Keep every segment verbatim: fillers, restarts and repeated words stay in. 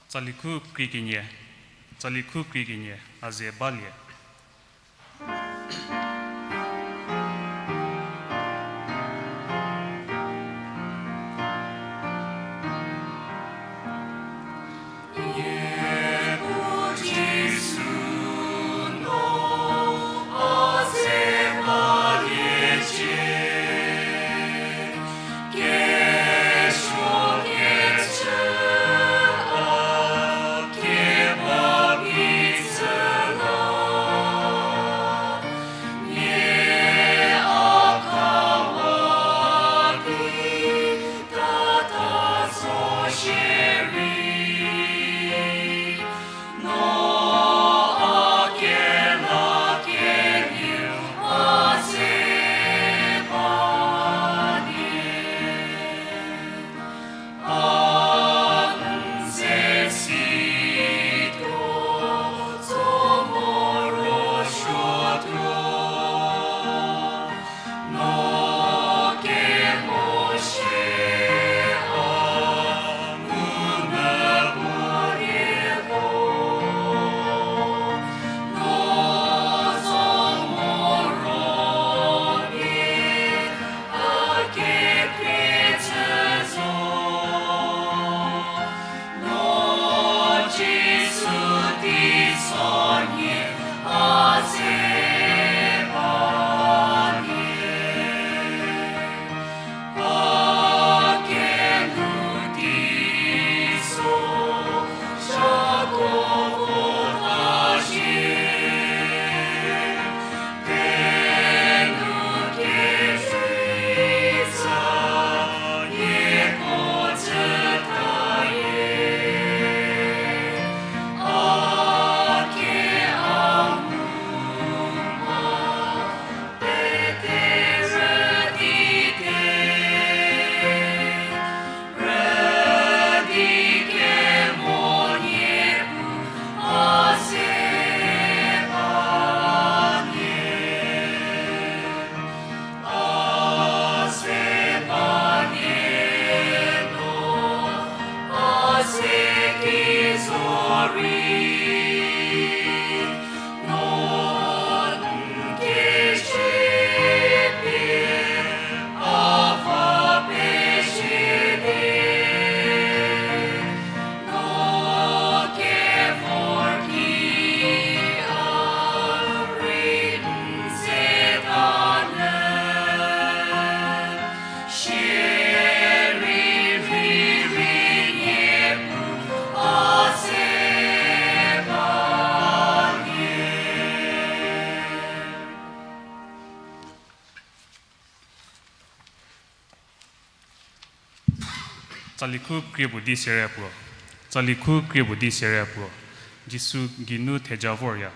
Tsali khu krie kenie, tsali khu krie kenie, a ze balie. Tsali khu krie puo di sere puo. Tsali khu krie puo di sere puo. Jisu geinu theja vorya.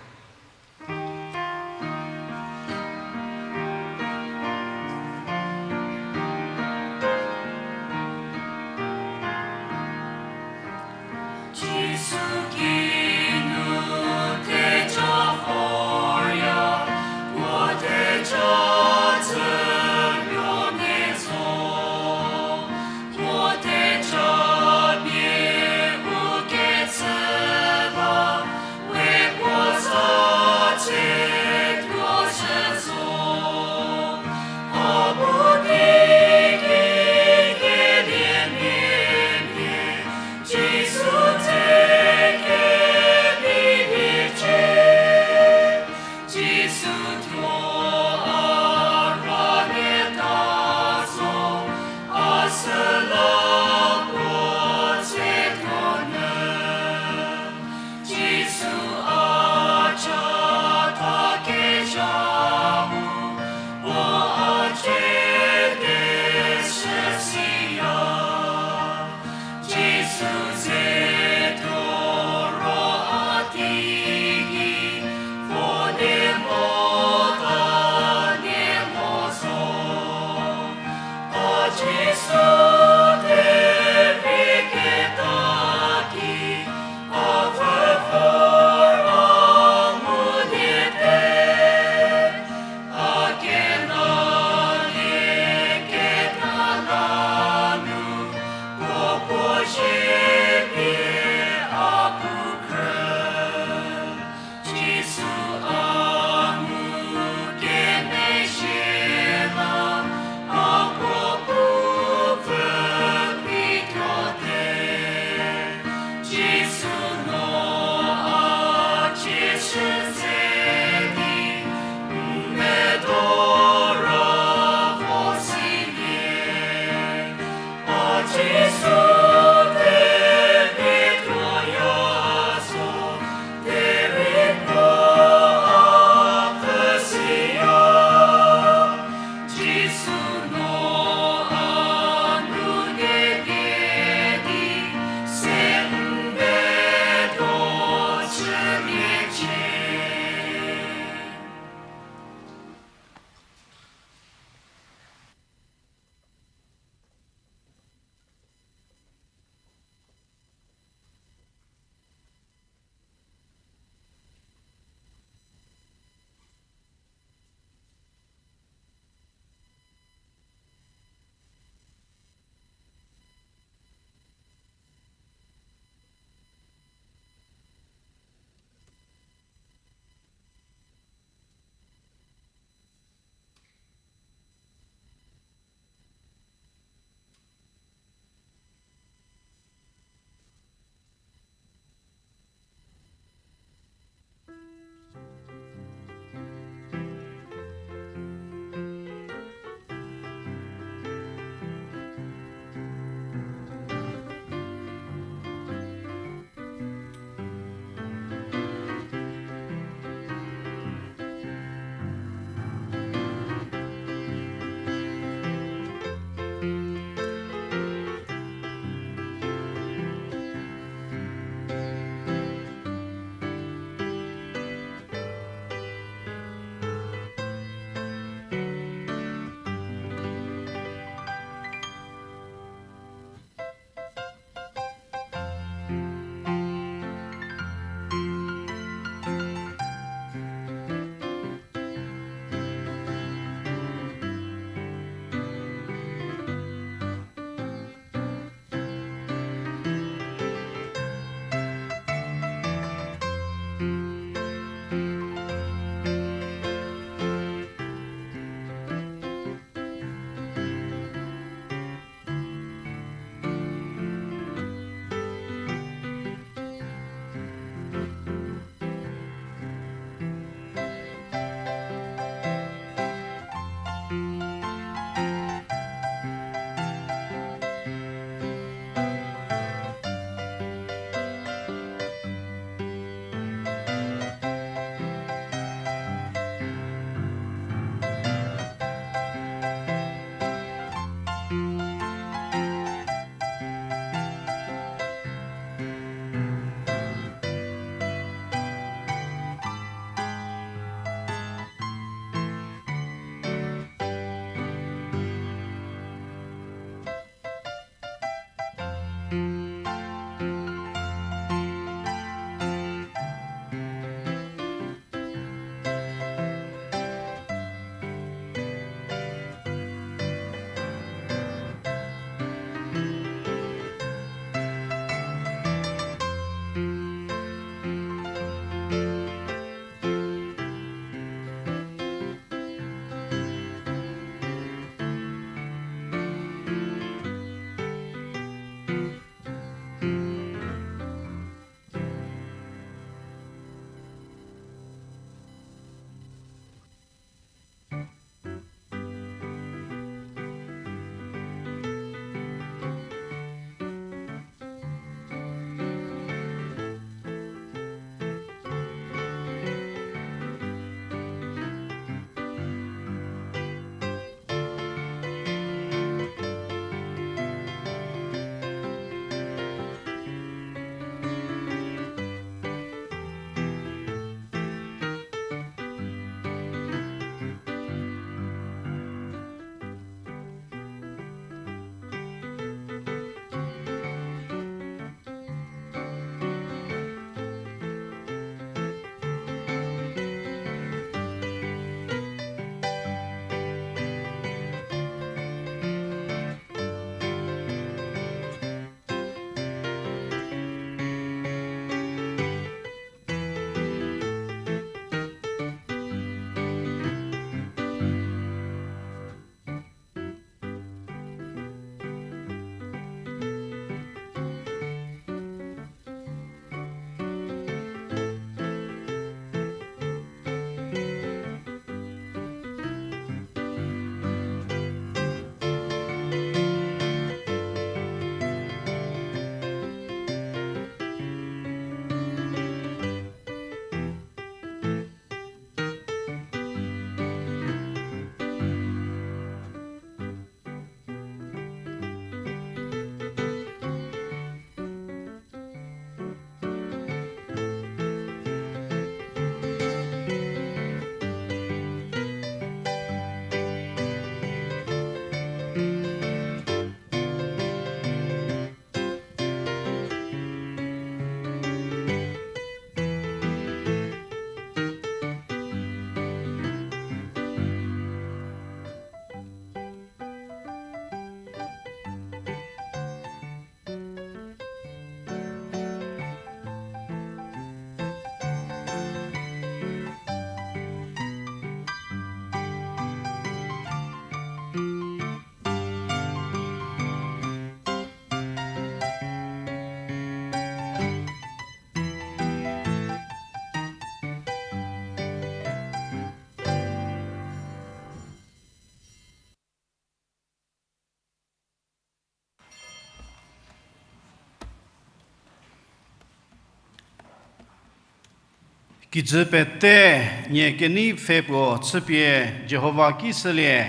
Kijü pete, nie kenei pfhe puo chüpie Jihova ki shülie,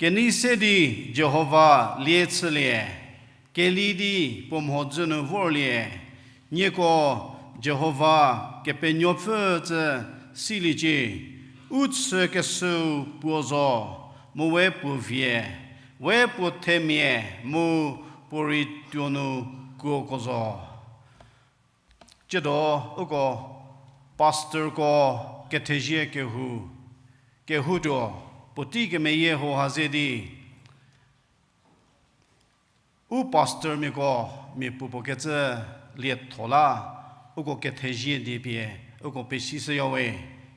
kenei se di Jihova lie chülie, keli di puo mhodzü nu vorlie, nieko Jihova Kepenuopfü tsü siliecie, u chükeshüu puo zo, mu we puo vie, we puo themia mu puo rei tuo nu kuoko zo. Tsiedo uko pastorko kethezie kehou, kehoutuo puotei kemeyie hauha ze di, u pastormiako mia puopuo kecü lietho la, uko kethezie die pie uko pesishüyawe,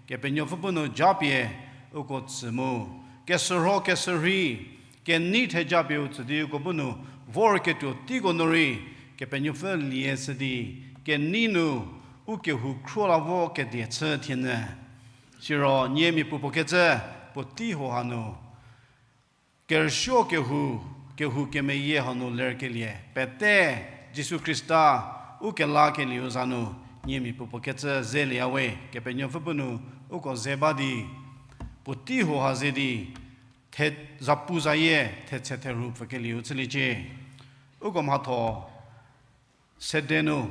Kepenuopfü bu nu japie uko tsü mu, keshürho keshürhei, kenei theja pie u tsü di uko bu nu vorketuo teiko nu rei, Kepenuopfü lie shü di, kenei nu u kehou khruo la vo kedie chü thienyü. Siro nie mia puopuo kecü puotei hauha nu, kerüsuo kehou, kehou kemeyie hanu lerkelie pete, Jisu Khrista u kelakelieu za nu, nie mia puopuo kecü zelieyawe, Kepenuopfü bu nu uko ze ba di, puotei hauha ze di, the, zapu zayie thetse therhu pfükelieu chüliecie. Uko mhatho sede nu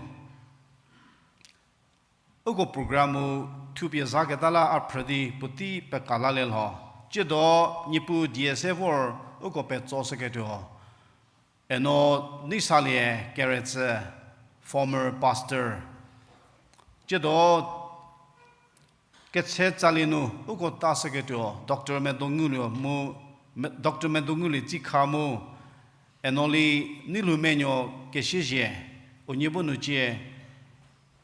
uko program-u thupie zaketa la a phrü di puotei peka lalie lho. Tsiedo Niepuu die se vor uko petsoshüketuo, eno Neisalie Keretsü, former pastor. Tsiedo ketse tsalie nu uko tashüketuo Doctor Medongulie mu, Me-, Doctor Medongulie Tsikha mu, eno li Neilhoumenuo Kesiezie, unie bu nu cie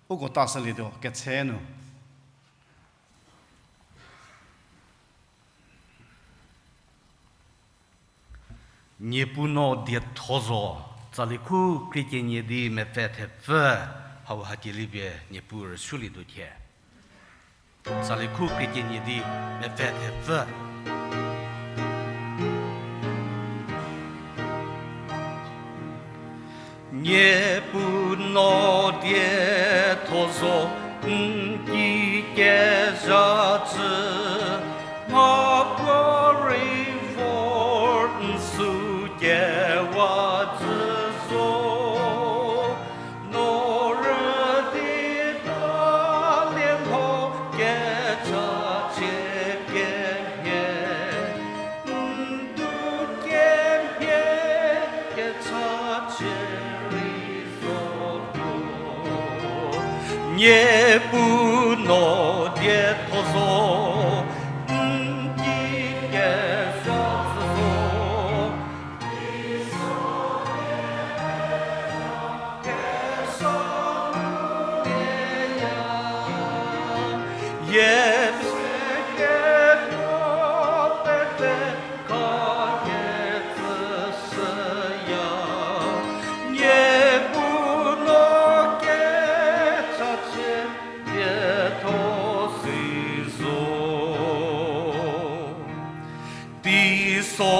uko tashülietuo ketse nu. Niepuu no dietho zo, tsali khu krie kenie di mepfü thepfü, hau hakeliepie Niepuu rüsuolietuo thie. Tsali khu krie kenie di mepfü thepfü. Niepuu no dietho zo, n ki kezha cü, mhapuorei vor n süu kewa cü zo. No rüdi talie lho kechachie kemhie, n du kemhie kechachie rei zotuo. Niepuu no dietho zo, n ki kezha cü zo. Teiso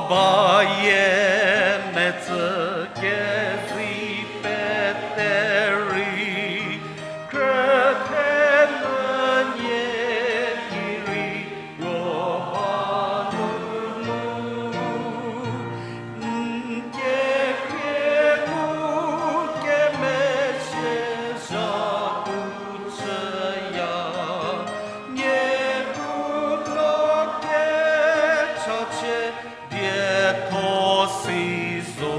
bayie metsü kezei pete rei, khrüthe nünyie ki rei ro ba nunu, n kekhrie ngukemezhie zhapu chüya, Niepuu no kechachie dietho si zo.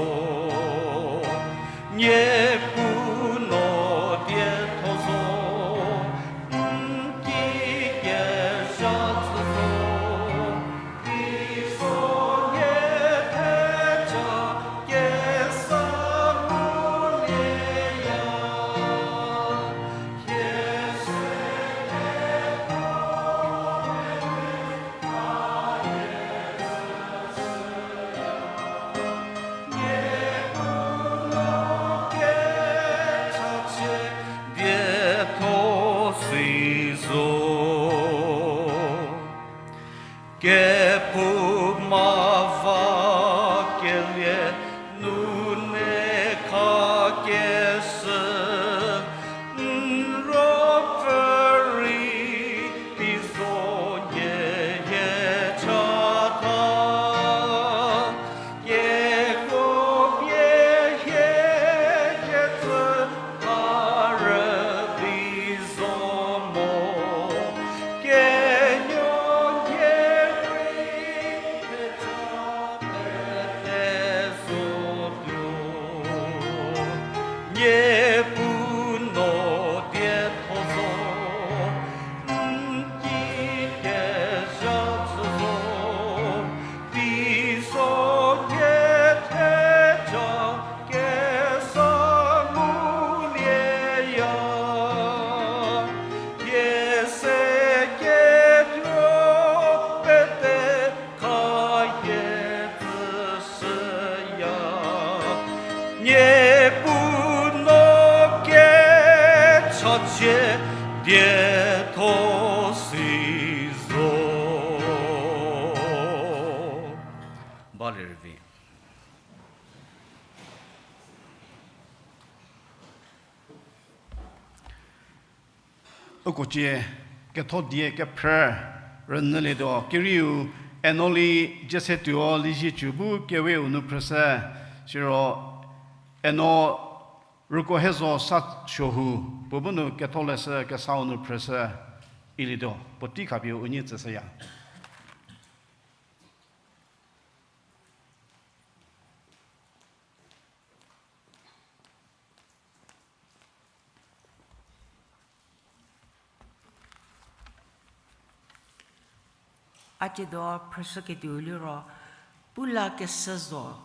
Niepuu no kechacie dietho si zo. Balie rüvi. Uko cie ketho die kephrü rünyülietuo, kerieu Enoli Jese Tuo Lizietsu bu keweu nu phrüshü, siro Eno Rükohezo Sasuohu, puo bu nu ketholeshü kesau nu phrüshü ilietuo, puotei khapie unie tsüshüya. A tsiedo phrüshüketuo liro, Pulakeshü Zo,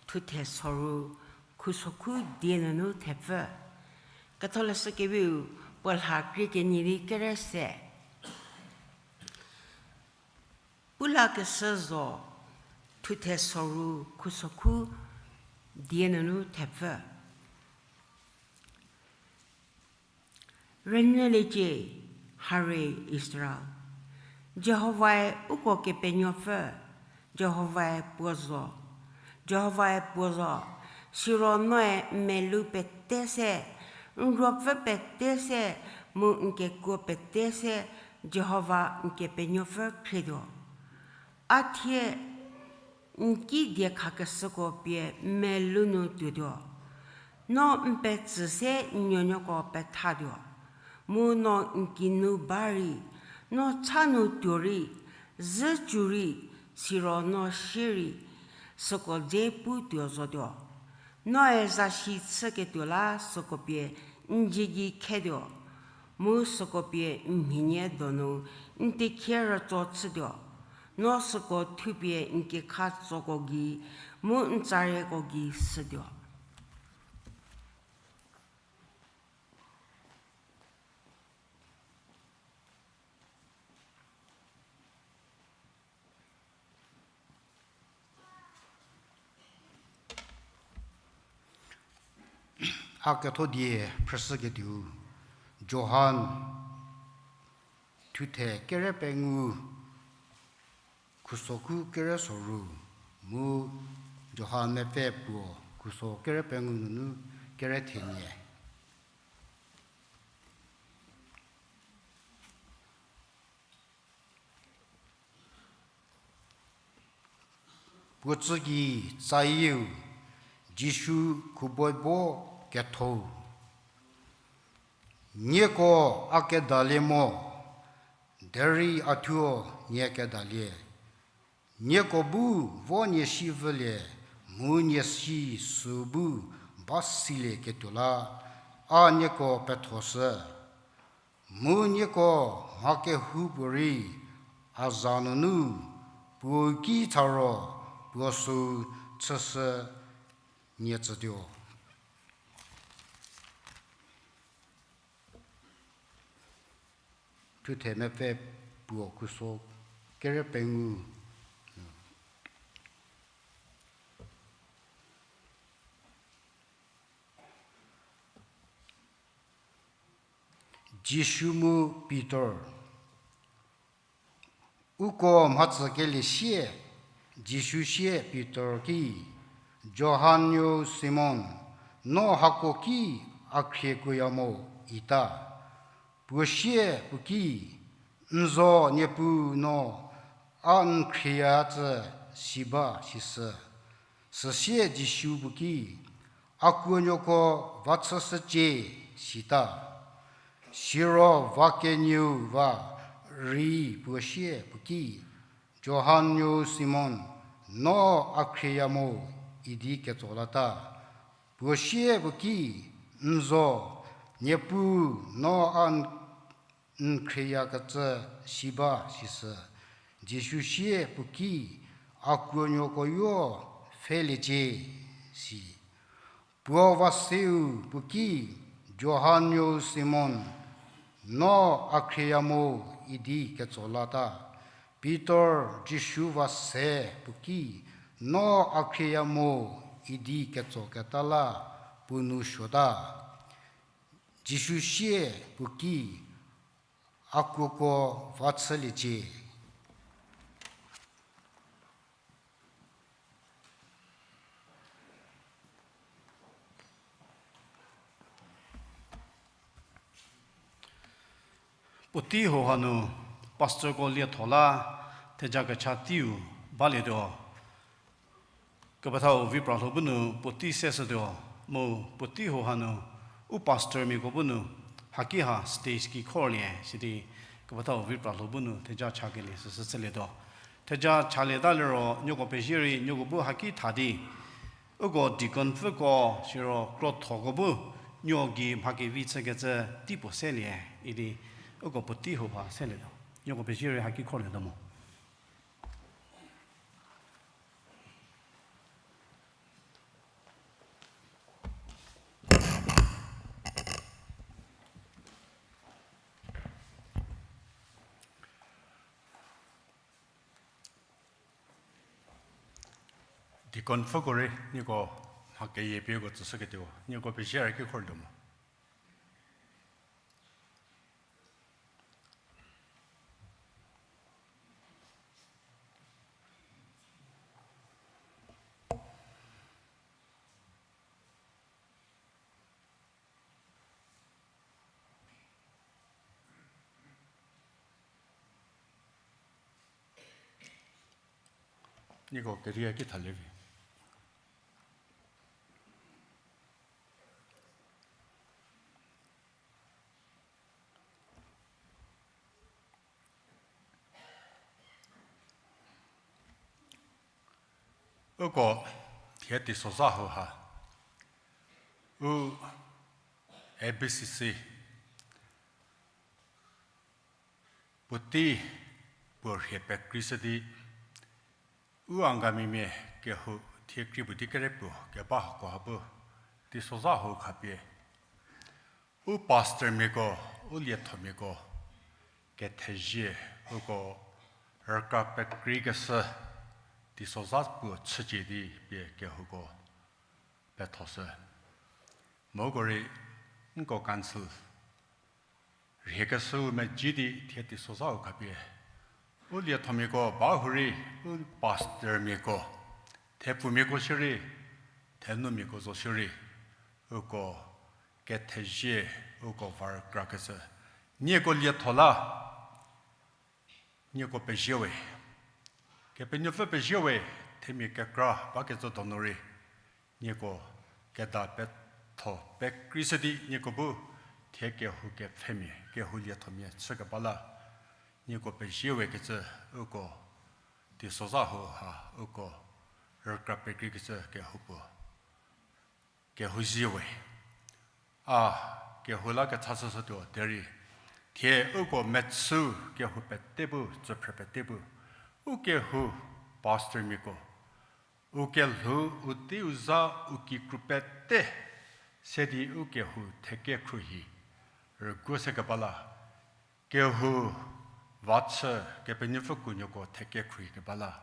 thuthe soru, khusokhu die nunu thepfü. Ketholeshü keviu puo lha krie kenie di kere se. Pulakeshü Zo, thuthe soru, khusokhu die nunu thepfü. Rünyüliecie, hari Israel, Jihovae uko Kepenuopfü, Jihovae puo zo, Jihovae puo zo, siro noe n melou pete se, n ruopfü pete se, mu n kekuo pete se, Jihova n Kepenuopfü khrietuo. A thie n ki diekhakeshüko pie n melou nu tuotuo. No n petsü se n nuonuoko pethatuo. Mu no n kinu ba rei, no cha nu tuo rei, zhücü rei, siro no sie rei, süko dze pu tuo zotuo. Noe zasi chüketuo la süko pie n dzie gei khetuo, mu süko pie n mhinie donu n tekhie rütso chütuo. No süko thupie n kekha tsoko gei, mu n tsarieko gei shütuo. A ketho die phrüshüketuo, Johan thuthe kere pengou khusokhu kere soru, mu Johan mepfü puo khuso kere pengou nunu kere thenie. Puo tsü gei tsayieu, Jisu khuboibo ketho-u, Nieko a kedalie mo, derei a thuo nie kedalie. Nieko bu vo nie si vülie, mu nie si süu bu ba silieketuo la, a nieko pethoshü. Mu nieko mha kehoupuorei a za nunu puo ki tha ro puo süu chüshü nie tsütuo. Thuthe mepfü puo khuso kere pengou. Jisu mu Pitor. Uko mhatsükelie sie, Jisu sie Pitor ki, Johan nuou Simon, no hako ki a khriekuoya mo? ita. Puo sie puo ki, N zo Niepuu, no a n khrieya cü si ba, sisü. Süsie Jisu puo ki, A kuonuoko va chüshücie, sita. Siro va kenieu va rei puo sie puo ki, Johan nuou Simon, no a khrieya mo? idi ketso lata. Puo sie puo ki, N zo, Niepuu, no a n n khrieya kecü si ba, sisü. Jisu sie puo ki, A kuonuoko yo pfheliecie, si. Puo va seu puo ki, Johan nuou Simon, no a khrieya mo? idi ketso lata. Pitor Jisu va se puo ki, No a khrieya mo? idi ketsoketa la puo nou suota. Jisu sie puo ki, A kuoko va chüliecie. Puotei hau hanu pastorko lietho la theja kecha teiu balietuo. Kepethau vi pralhou bu nu puotei seshütuo, mu puotei hau hanu u pastormiako bu nu haki ha stage ki khorlie sidi kepethau vi pralhou bu nu theja chakelie süsü chülietuo. Theja chalieta liro nieko pezie rei nieko bu haki tha di uko deaconpfüko siro krothoko bu nuo gei mha kevi chükecü tei puo selie idi uko puotei hau ha selietuo. Nieko pezie rei haki khorlietuo mo. Deaconpfüko rei nieko mha keyie pie uko tsüshüketuo, nieko pezie rei ki khorlietuo mo. Nieko keria ki thalie vi. Uko thie teisozha hau ha u A B C C puotei puo rhie pekreishü di u Angamimia kehou thie krie puo di kere puo keba hako ha bu teisozha hau khapie u pastormiako, u liethomiako kethezie uko rükra pekreikeshü teisozha puo chücie di pie kehouko pethoshü. Mu uko rei nko council rhiekeshüu medzi di thie teisozhau khapie u liethomiako ba hurei, u pastormiako, thepfumiako shierei, thenumiako zo shierei, uko kethezie uko va rükrakecü nieko lietho la nieko pezie we. Kepenuopfü pezie we, themia kekra bakecü donu rei nieko keda petho pekreishü di nieko bu thie kehou kepfhemia, kehou liethomia chükeba la nieko pezie we kecü uko teisozha hau ha uko rükra pekreikecü kehou puo kehou zie we. A kehou la kecha chüshütuo derei thie uko mechü kehou pete bu, tsüphrü pete bu, u kehou pastormiako u kelhou, u tei u za, u kikru pete se di u kehou theke khruohi rüguo sekeba la kehou va chü Kepenuopfü kunuoko theke khruohikeba la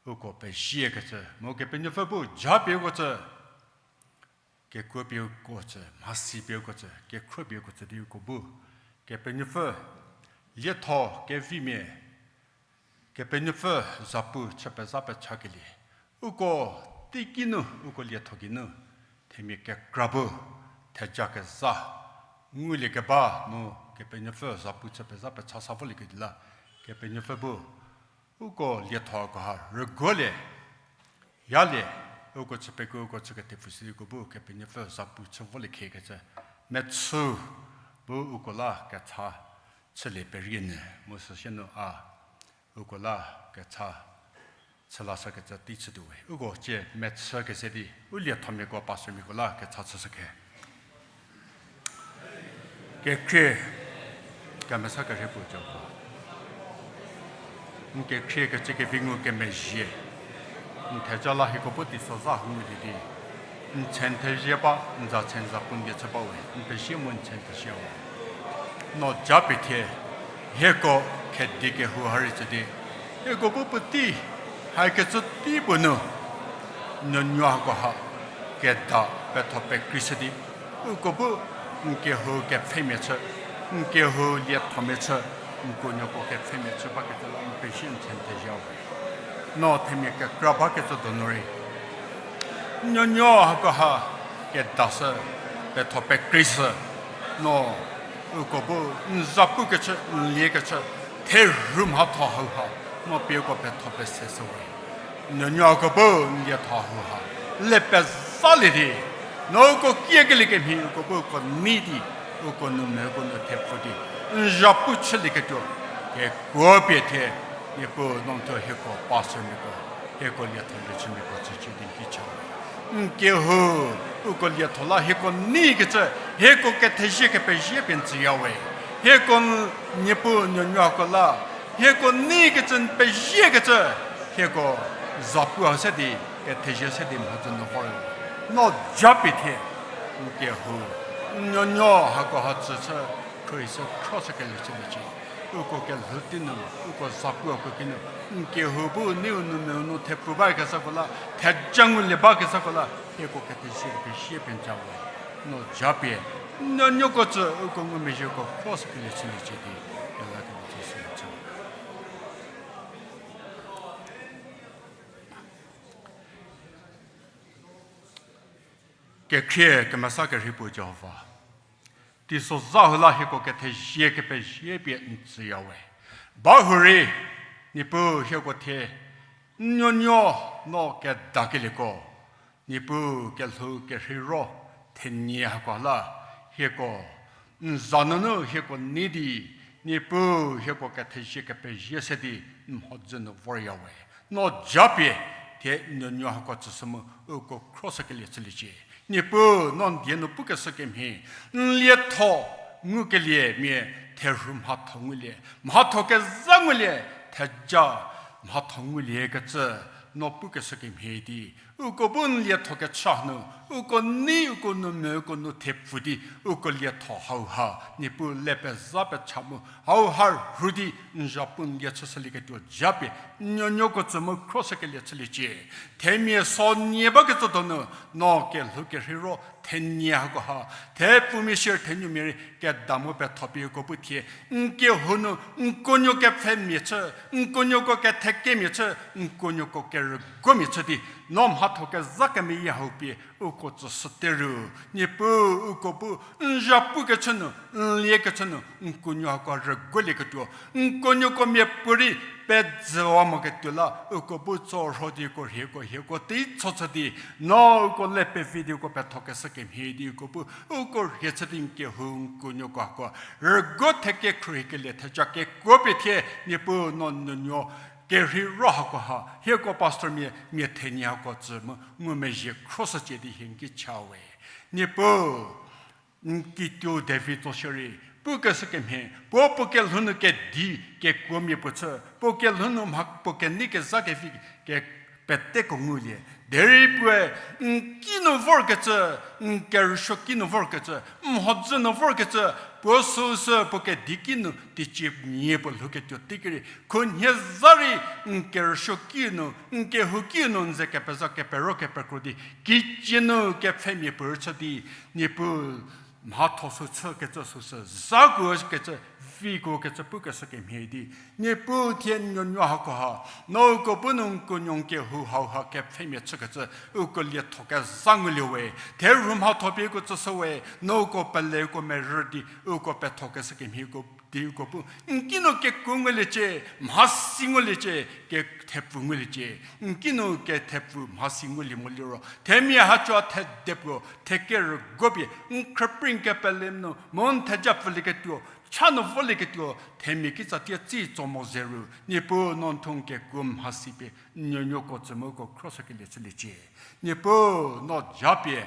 uko peziekecü mu Kepenuopfü bu japie uko tsü, kekuopie uko tsü, mhasi pie uko tsü, kekhruo pie uko tsü di uko bu Kepenuopfü lietho kevimia, Kepenuopfü zapu chü pezha pechakelie uko teiki nu, uko lietho geinu themia kekra bu theja kezha nguliekeba mu Kepenuopfü zapu chü pezha pecha sa volieketuo la Kepenuopfü bu uko lietho ko ha rüguolie, yalie, uko chü pekuo uko chü ketepfu si uko bu Kepenuopfü zapu chü volie khiekecü mechü bu uko la kecha chülie perie nyü mu süsie nu a uko la kecha chü lashükecü tei chütuo we. Uko cie mechü kese di u liethomiako, pastormiako la kecha chüshükhe. Kekhrie kemesa kerhei puo Jihova, n kekhrie kecü kevi ngu kemezhie. N theja la hieko bu teisozha hau ngulie di n tse n thezie ba, n za tse n za pun die chü ba we, n pezie mu n tse n pezie we. No japie thie hieko khedi kehou ha rei tsü di hieko bu puotei hakecü tei puo nu Nuonuo hako ha keda petho pekreishü di, uko bu n kehou kepfhemia chü, n kehou liethomia chü, n kuonuoko kepfhemia chü bakecü la n pezie n thezie we. No themia kekra bakecü donu rei, nuonuo hako ha kedashü, petho pekreishü, no uko bu n za pukecü, n liekecü, therhu mhatho hauha, no pie uko petho peseshü we. Nuonuoko bu n lietho hauha le pezalie di, no uko kiekelie kemhie uko bu uko nei di, uko nu meko nu thepfu di, n zhapu chülieketuo kekuo pie thie, Niepuu no n thuo hieko pastormiako, hieko lietho liechümiako tsücie di n ki cha we. N kehou, uko lietho la hieko neikecü, hieko kethezie kepezie pie n tsüya we. Hieko n, Niepuu nuonuoko la, hieko neikecü n peziekecü, hieko zapu ha se di, kethezie se di mhodzü nu vor. No japie thie, n kehou, n nuonuo hako ha tsü chü, khruohi sü khro sü kelie chüliecie. Uko kelhou tei nu, uko zapuko ki nu, n kehou bu neiu nu meu nu thepfu bakecüko la, theja ngulie bakecüko la, hieko kethezie kepezie pie n tsü we. No japie, n nuonuoko tsü uko ngumezhieko khro sü kelie chüliecie di, kelakelie chü sü chü. Kekhrie kemesa kerhei puo Jihova, teisozha hau la hieko kethezie kepezie pie n tsüya we. Bahurei, Niepuu hieko thie, n nuonuo no kedakelieko, Niepuu kelhou kerhei ro, thenie hako la, hieko n za nunu hieko nei di, Niepuu hieko kethezie kepezie se di n mhodzü nu vorya we. No japie, thie n nuonuo hako tsüshü mu uko khro sü kelie chüliecie. Niepuu no n die nu pukeshü kemhie, n lietho ngukelie mia therhu mhatho ngulie, mhatho kezha ngulie, theja mhatho nguliekecü, no pukeshü kemhie di, uko bu n lietho kechü nu, uko nei uko nu meu uko nu thepfu di, uko lietho hauha, Niepuu le peza pecha mu, hauha rhu di n zhapu n lie chüshülieketuo japie, n nuonuoko tsü mu khro sü kelie chüliecie. Themia so nie bakecü donu, no kelhou kerhei ro, thenie hako ha, thepfumia shie thenuomia rei keda mu petho pie uko bu thie, n kehou nu, n kuonuo kepfhemia chü, n kuonuoko kethekemia chü, n kuonuoko kerüguomia chü di, no mhatho kezha kemeyie hau pie uko tsüshüte ru, Niepuu uko bu n zhapukecü nu, n liekecü nu, n kuonuo hako rüguolieketuo, n kuonuoko miapuorei pedzüwa moketuo la, uko bu tso rho di uko rhieko hieko tei tso chü di, no uko le pevi di uko pethokeshü kemhie di uko bu, uko rhie chü di n kehou n kuonuoko hako rüguo theke khruohikelie theja kekuo pie thie, Niepuu no n nuonuo kerhei ro hako ha, hieko pastormia, mia thenie hako tsü mu ngumezhie khro shücie di hie n ki cha we. Niepuu, n kituo David tso shierei, pukeshü kemhie, puo puo kelhou nu kedi kekuomia puo chü, puo kelhou nu mha puo kenei kezha kevi ke peteko ngulie. Derei puoe, n ki nu vorkecü, n kerüsuo ki nu vorkecü, mhodzü nu vorkecü, puo süu sü puo kedi ki nu teicie nie puo lhouketuo teiki rei, khunhie za rei n kerüsuo ki nu, n kehou ki nu n ze kepezha kepero kepekro di, kicie nu kepfhemia puo rüchü di, Niepuu, mhatho sü chükecü süsü, zakuo kecü, vikuo kecü pukeshü kemhie di, Niepuu thie n nuonuo hako ha, no uko bu nu n kuonuo n kehou hauha kepfhemia chükecü, uko lietho kezha ngulie we, therhu mhatho pie uko tsüshü we, no uko pele uko merü di, uko pethokeshü kemhie uko di uko bu, n ki nu kekuo nguliecie, mhasi nguliecie, kethepfu nguliecie, n ki nu kethepfu mhasi ngulie moliro, themia hacoa thedepuo, thekerüguo pie, n khrüprei n kepele nu, mu n theja pfülieketuo, cha nu volieketuo, themia kitsa tie tsi tso mo zeru, Niepuu no n thuo n kekuo mhasi pie, n nuonuoko tsü mu uko khro shükelie chüliecie. Niepuu no japie,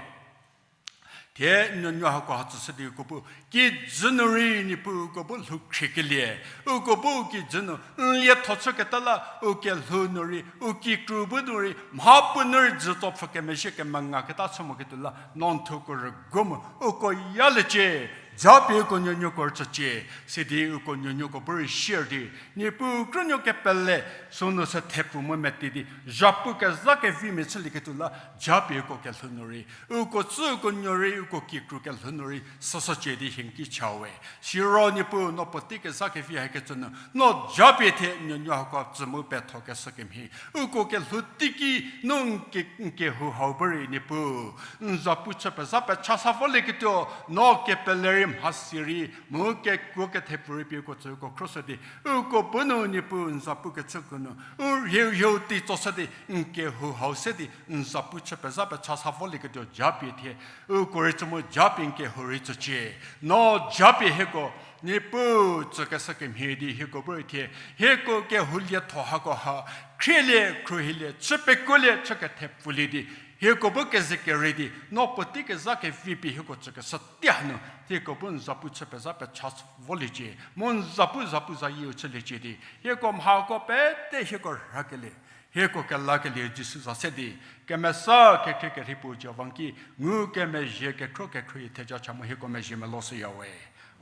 thie n nuonuo hako ha tsüshü di uko bu, kijü nu rei Niepuu uko bu lhou khriekelie, uko bu kijü nu n lietho chüketa la, u kelhou nu rei, u kikru bu nu rei, mhapuo nu rei jütso pfhü kemezhie kemengaketa chü moketuo la, no n thuo uko rüguo mu, uko yaliecie, Japie uko nuonuoko rüchücie, sidi uko nuonuoko bu rei share di, Niepuu krünuo kepele, sünu sü thepfu mu meti di, zhapu kezha kevimia chülieketuo la, japie uko kelhou nu rei, uko tsü uko nuo rei, uko kikru kelhou nu rei, süsücie di hie n ki cha we. Siro Niepuu no puotei kezha kevi hakecü nu, no japie thie nuonuo hako tsü mu pethokeshü kemhie. Uko kelhou teiki, no n ke, n kehou hau bu rei Niepuu. N zapu chü pezha pecha sa volieketuo, no kepele rei mhasi rei, mu kekuo kethepfu rei pie uko tsü uko khroshü di, uko bu nu Niepuu n zapu kechüko nu, u rhiu rhiu tei tsoshü di, n kehou hau se di, n zapu chü pezha pecha sa volieketuo japie thie, uko rei tsü mu japie n kehou rei tsücie, no japie hieko, Niepuu tsükeshü kemhie di hieko bu rei thie, hieko kehou lietho hako ha, khrielie, khruohilie, chü pekuolie, chü kethepfulie di, hieko bu keze kerei di, no puotei kezha kevi pie hieko tsükeshü tei hanu, hieko bu n zapu chü pezha pecha voliecie, mu n zapu zapu zayieu chüliecie di, hieko mhako pete hieko rhakelie, hieko kelakelieu Jisu za se di, kemesa kekhrie kerhei puo Jihova n ki, ngukemezhie kekhro kekhrie theja cha mu hieko mezhie meloshüya we.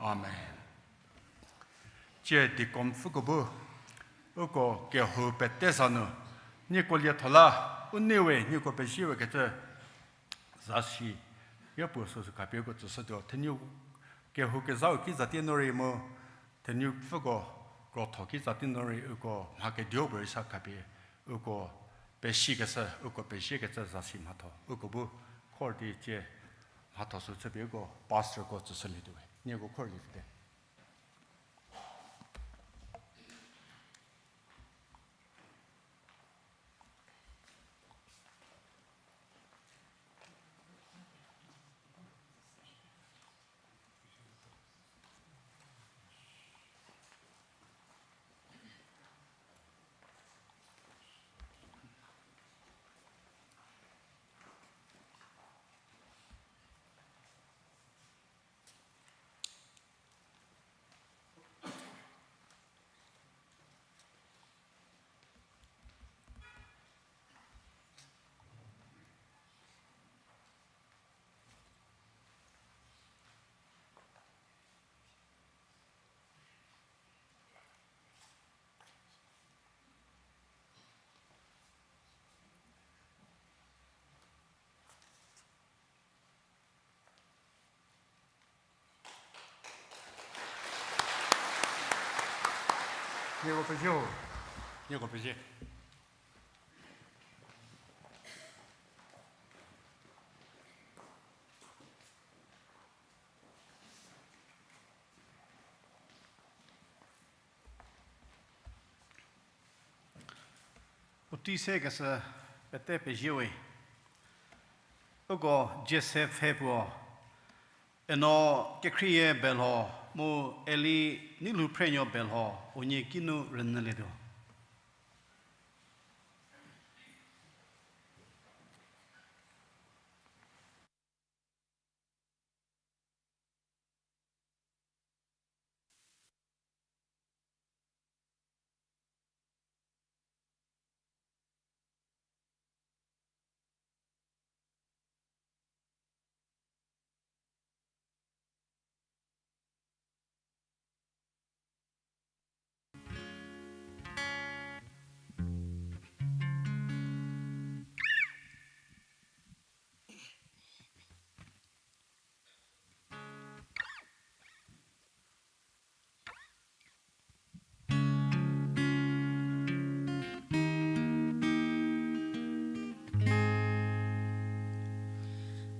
Amen. Tsie deaconpfüko bu, uko kehou pete za nu, nieko lietho la, u nei we, nieko pezie we kecü, zasi, yapuo süsü khapie uko tsüshütuo, thenu kehou kezhau ki zatie nu rei mu, thenupfüko krotho ki zatie nu rei uko mha keduo puorei sa khapie, uko pesikeshü, uko peziekecü zasi mhatho, uko bu khor di tsie mhatho sü chüpie uko pastorko tsüshülietuo we, nieko khor di vite. Nieko pezie. Nieko pezie. Puotei sekeshü pete pezie we. Uko Josef pfhe puo, Eno Kekhrieyie Belho mu Eli Neilhouphrenuo Belho unie kinu rünyülietuo.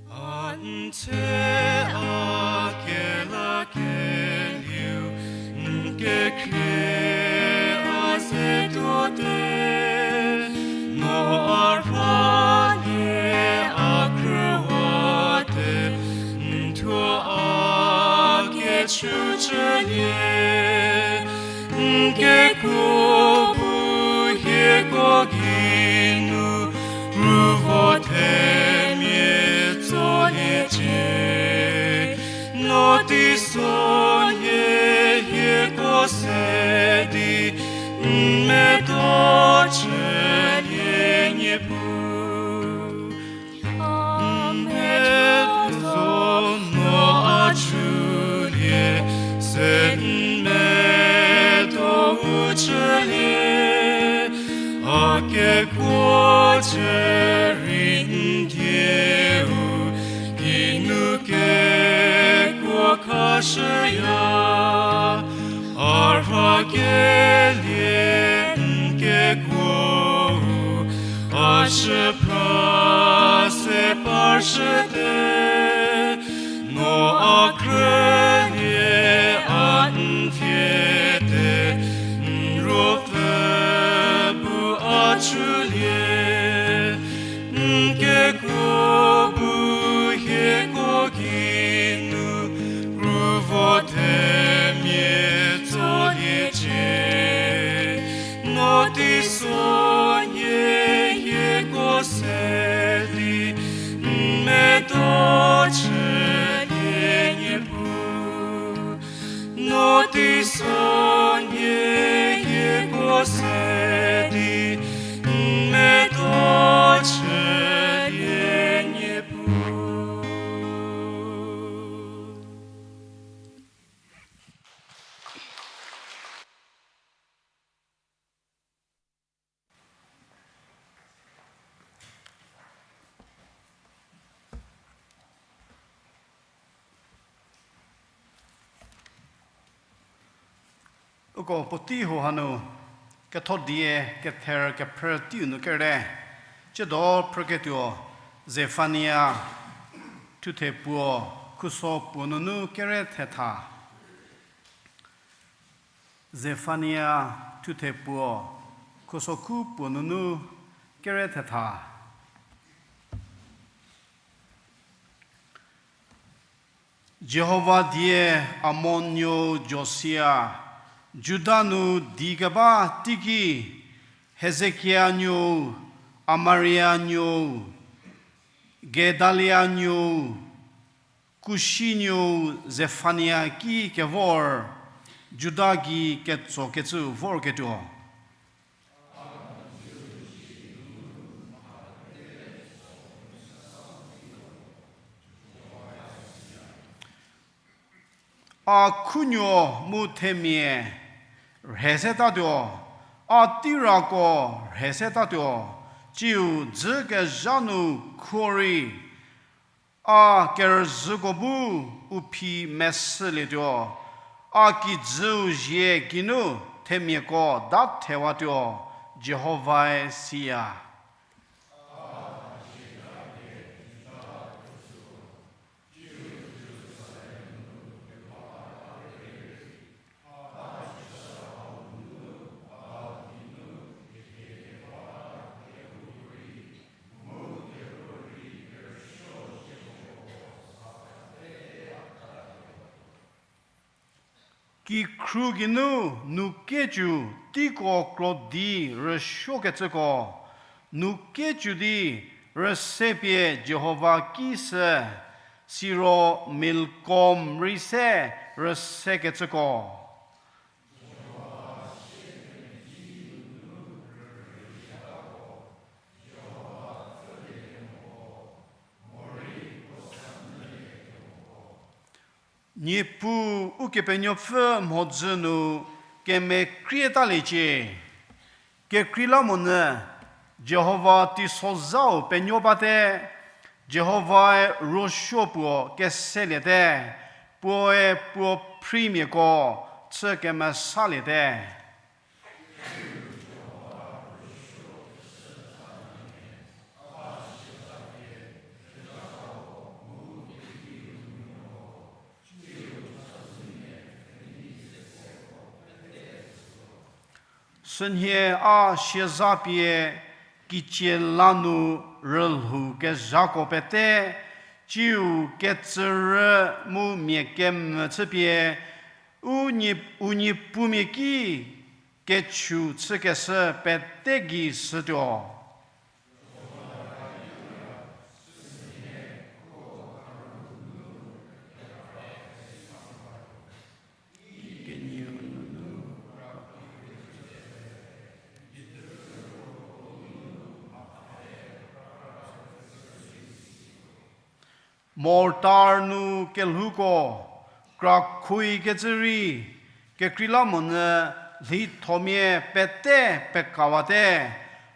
A n tse a kelakelieu, n kekhrie a ze tuote, no a rhanie a khrüwate, n thuo a kechüchülie, n kekuo bu hieko geinu, ruvo themia tsoliecie, no teisonhie hieko se di, n medo chülie Niepuu. A medo zo no a chülie. Kekuo khashüya, a rhakelie n kekuo, a shüpra se parshüte, no a krülie a n thiete, n ruopfü bu a chülie. N kekuo bu hieko geinu, ruvo themia tsoliecie. No teisonhie hieko se di, n medo chülie Niepuu. No teisonhie hieko se di, n medo chülie Niepuu. Uko puotei hau hanu, ketho die kether kephrü teiu nu kere, tsiedo phrüketuo Zefania thuthe puo, khuso puo nunu kere thetha. Zefania thuthe puo, khuso khu puo nunu kere thetha. Jihova die Amon nuou Josia, Juda nu di keba teiki Hezekia nuou, Amaria nuou, Gedalia nuou, Kushi nuou Zefania ki kevor, Juda gei ketsokecü vorketuo. A khunuo mu themia rhe setatuo, a teirako rhe setatuo, tsiu dzükezha nu khuo rei, a kerüzhüko bu u phi mesülietuo, a kijüu zie geinu themiako dathewatuo, Jihovae siya. Kikhru geinu nu kecü teiko krodi rüsuokecüko, nu kecü di rüse pie Jihova ki sü, siro Milkom rei se rüsekecüko. Niepuu Ukepenuopfü mhodzü nu kemekrietaliecie. Kekreilamonyü Jihova teisozhau penuo bate, Jihovae ruosuo puo keseliete, puoe puo phreimiako chü kemesaliete. Sünhie a siazapie kicie la nu rülhou kezhako pete, tsiu ketsürü mu mia kemvü chüpie, u nie, u niepumia ki kechü chükeshü pete gei shütuo. Mortar nu kelhouko, krakhoi kecü rei, kekreilamonyü lhithomia pete pekawate,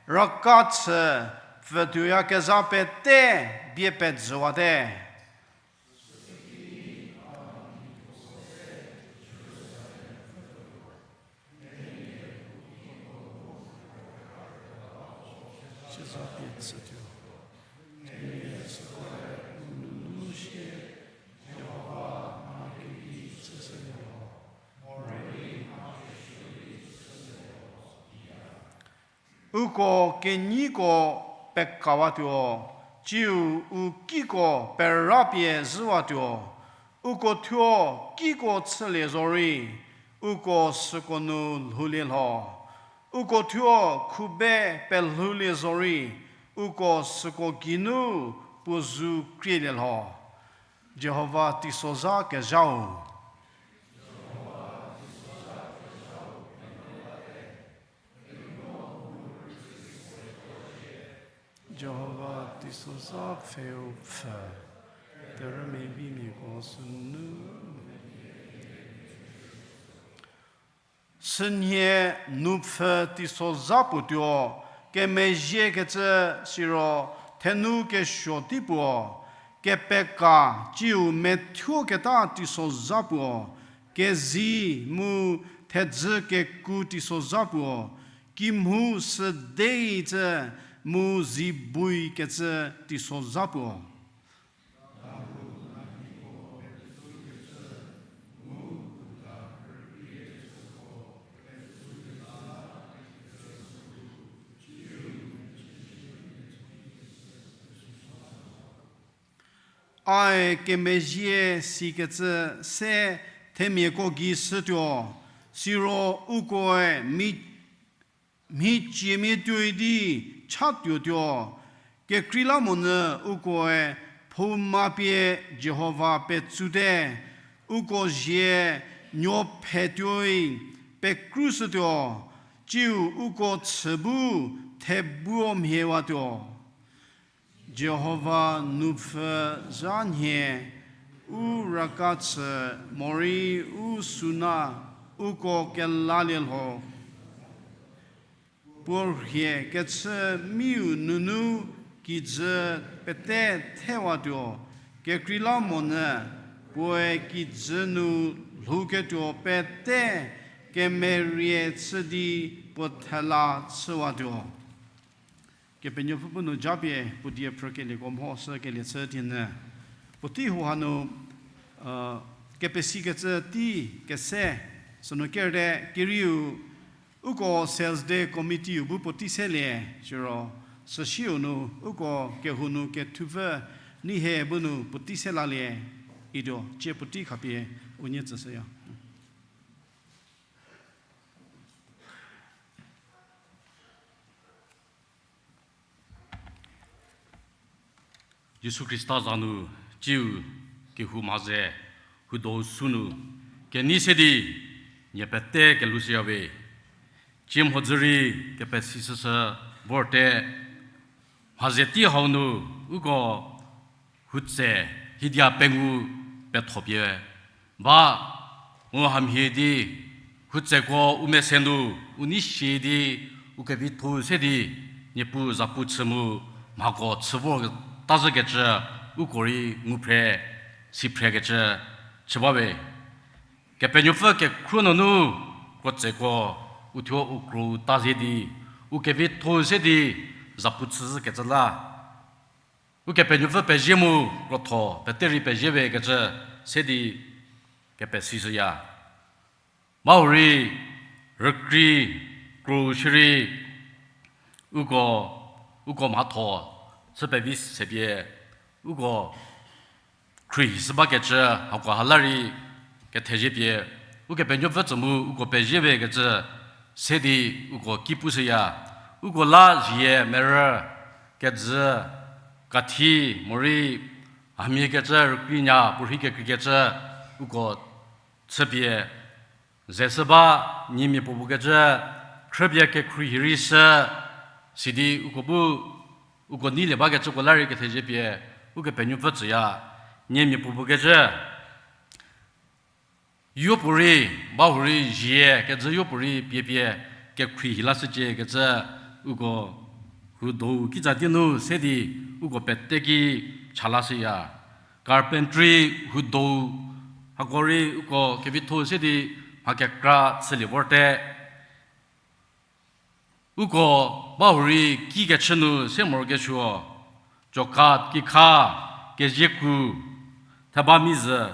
raka chü pfütuoyakezha pete bie pejüwate. Za pie tsütuo. Themia sükoe u nunu sie Jihova mha kevi chüshülie lho, morei mha kevi chüshülie lho. Uko kenyiko pekawatuo, tsiu u kiko perapie zhüwatuo. Uko thuo kiko chülie zorei, uko süko nu lhoulie lho. Uko thuo khube pelhoulie zorei, uko süko geinu puo zu krielie lho. Jihova teisozha kezhau. Jihova teisozha pfheu pfhü, terümia vimiako sünu. Sünhie nupfhü teisozha puo tuo, kemezhiekecü siro thenu kesuo tei puo, kepeka tsiu methuoketa teisozha puo, kezi mu thedzü keku teisozha puo, kimhu südei cü mu zibuikecü teisozha puo. Ae kemezhie sikecü se themiako gei shütuo, siro ukoe mhi, mhiciemia tuoi di chatuotuo. Kekreilamonyü ukoe phouma pie Jihova petsute, uko zie nuophe tuoi pekrushütuo, tsiu uko chü bu thebuo mhiewatuo. Jihova nupfhü zha nhie, u raka chü morei u suna uko kelalie lho. Puo rhie kechü miu nunu kijü pete thewatuo, kekreilamonyü puoe kijü nu lhouketuo pete kemerie chü di puo thela chüwatuo. Kepenuopfü bu nu japie puo die phrükelieko mho shükelie chü thinü. Puotei hau hanu, kepesikecü tei kese, sünu kerte kerieu, uko sales day committee-u bu puotei selie, siro, süsiu nu, uko kehou nu kethupfü, nei hie bu nu puotei se lalie, ituo, tsie puotei khapie, unie tsüshüya. Jisu Khrista za nu, tsiu kehou mha ze, hudo sünu, kenei se di, nie pete kelushüya we. Tsie mhodzü rei kepesishüshü vorte, mha ze tei hau nu, uko, hutse, hidia pengou pethopie ba, mu hamhie di, hutseko u mese nu, u nei sie di, u kevitho se di, Niepuu zapu chü mu, mhako chü vo tazhükecü, uko rei ngu phre, si phrekecü, chü bawe. Kepenuopfü kekhruo nunu, krotseko, uthuo u krou tazie di, u kevitho se di, zapu chüzhükecü la. Ukepenuopfü pezie mu krotho pete rei pezie we kecü se di kepesishüya. Mha hurei rükrei kro shierei uko, uko mhatho chü pevi sepie uko khruohi shü bakecü hako ha la rei kethezie pie Ukepenuopfü tsü mu uko pezie we kecü se di uko ki pushüya. Uko la zhie merü kejü kathi morei hamhie kecü rükreinya puorhi kekreikecü uko chüpie ze shü ba, niemia puopuo kecü khrüpie kekhruohi rei shü, sidi uko bu uko neilie bakecüko la rei kethezie pie Ukepenuopfü tsüya. Niemia puopuo kecü yopuorei, ba hurei zhie kejü yopuorei piepie kekhruohi lashücie kecü uko hudo kitsa di nu se di uko pete ki cha lashüya. Carpentry hudo hako rei uko kevitho se di mha kekra chülie vorte. Uko bahurei kikechü nu se morokesuo, cokat kikha, keziekru, theba mizü,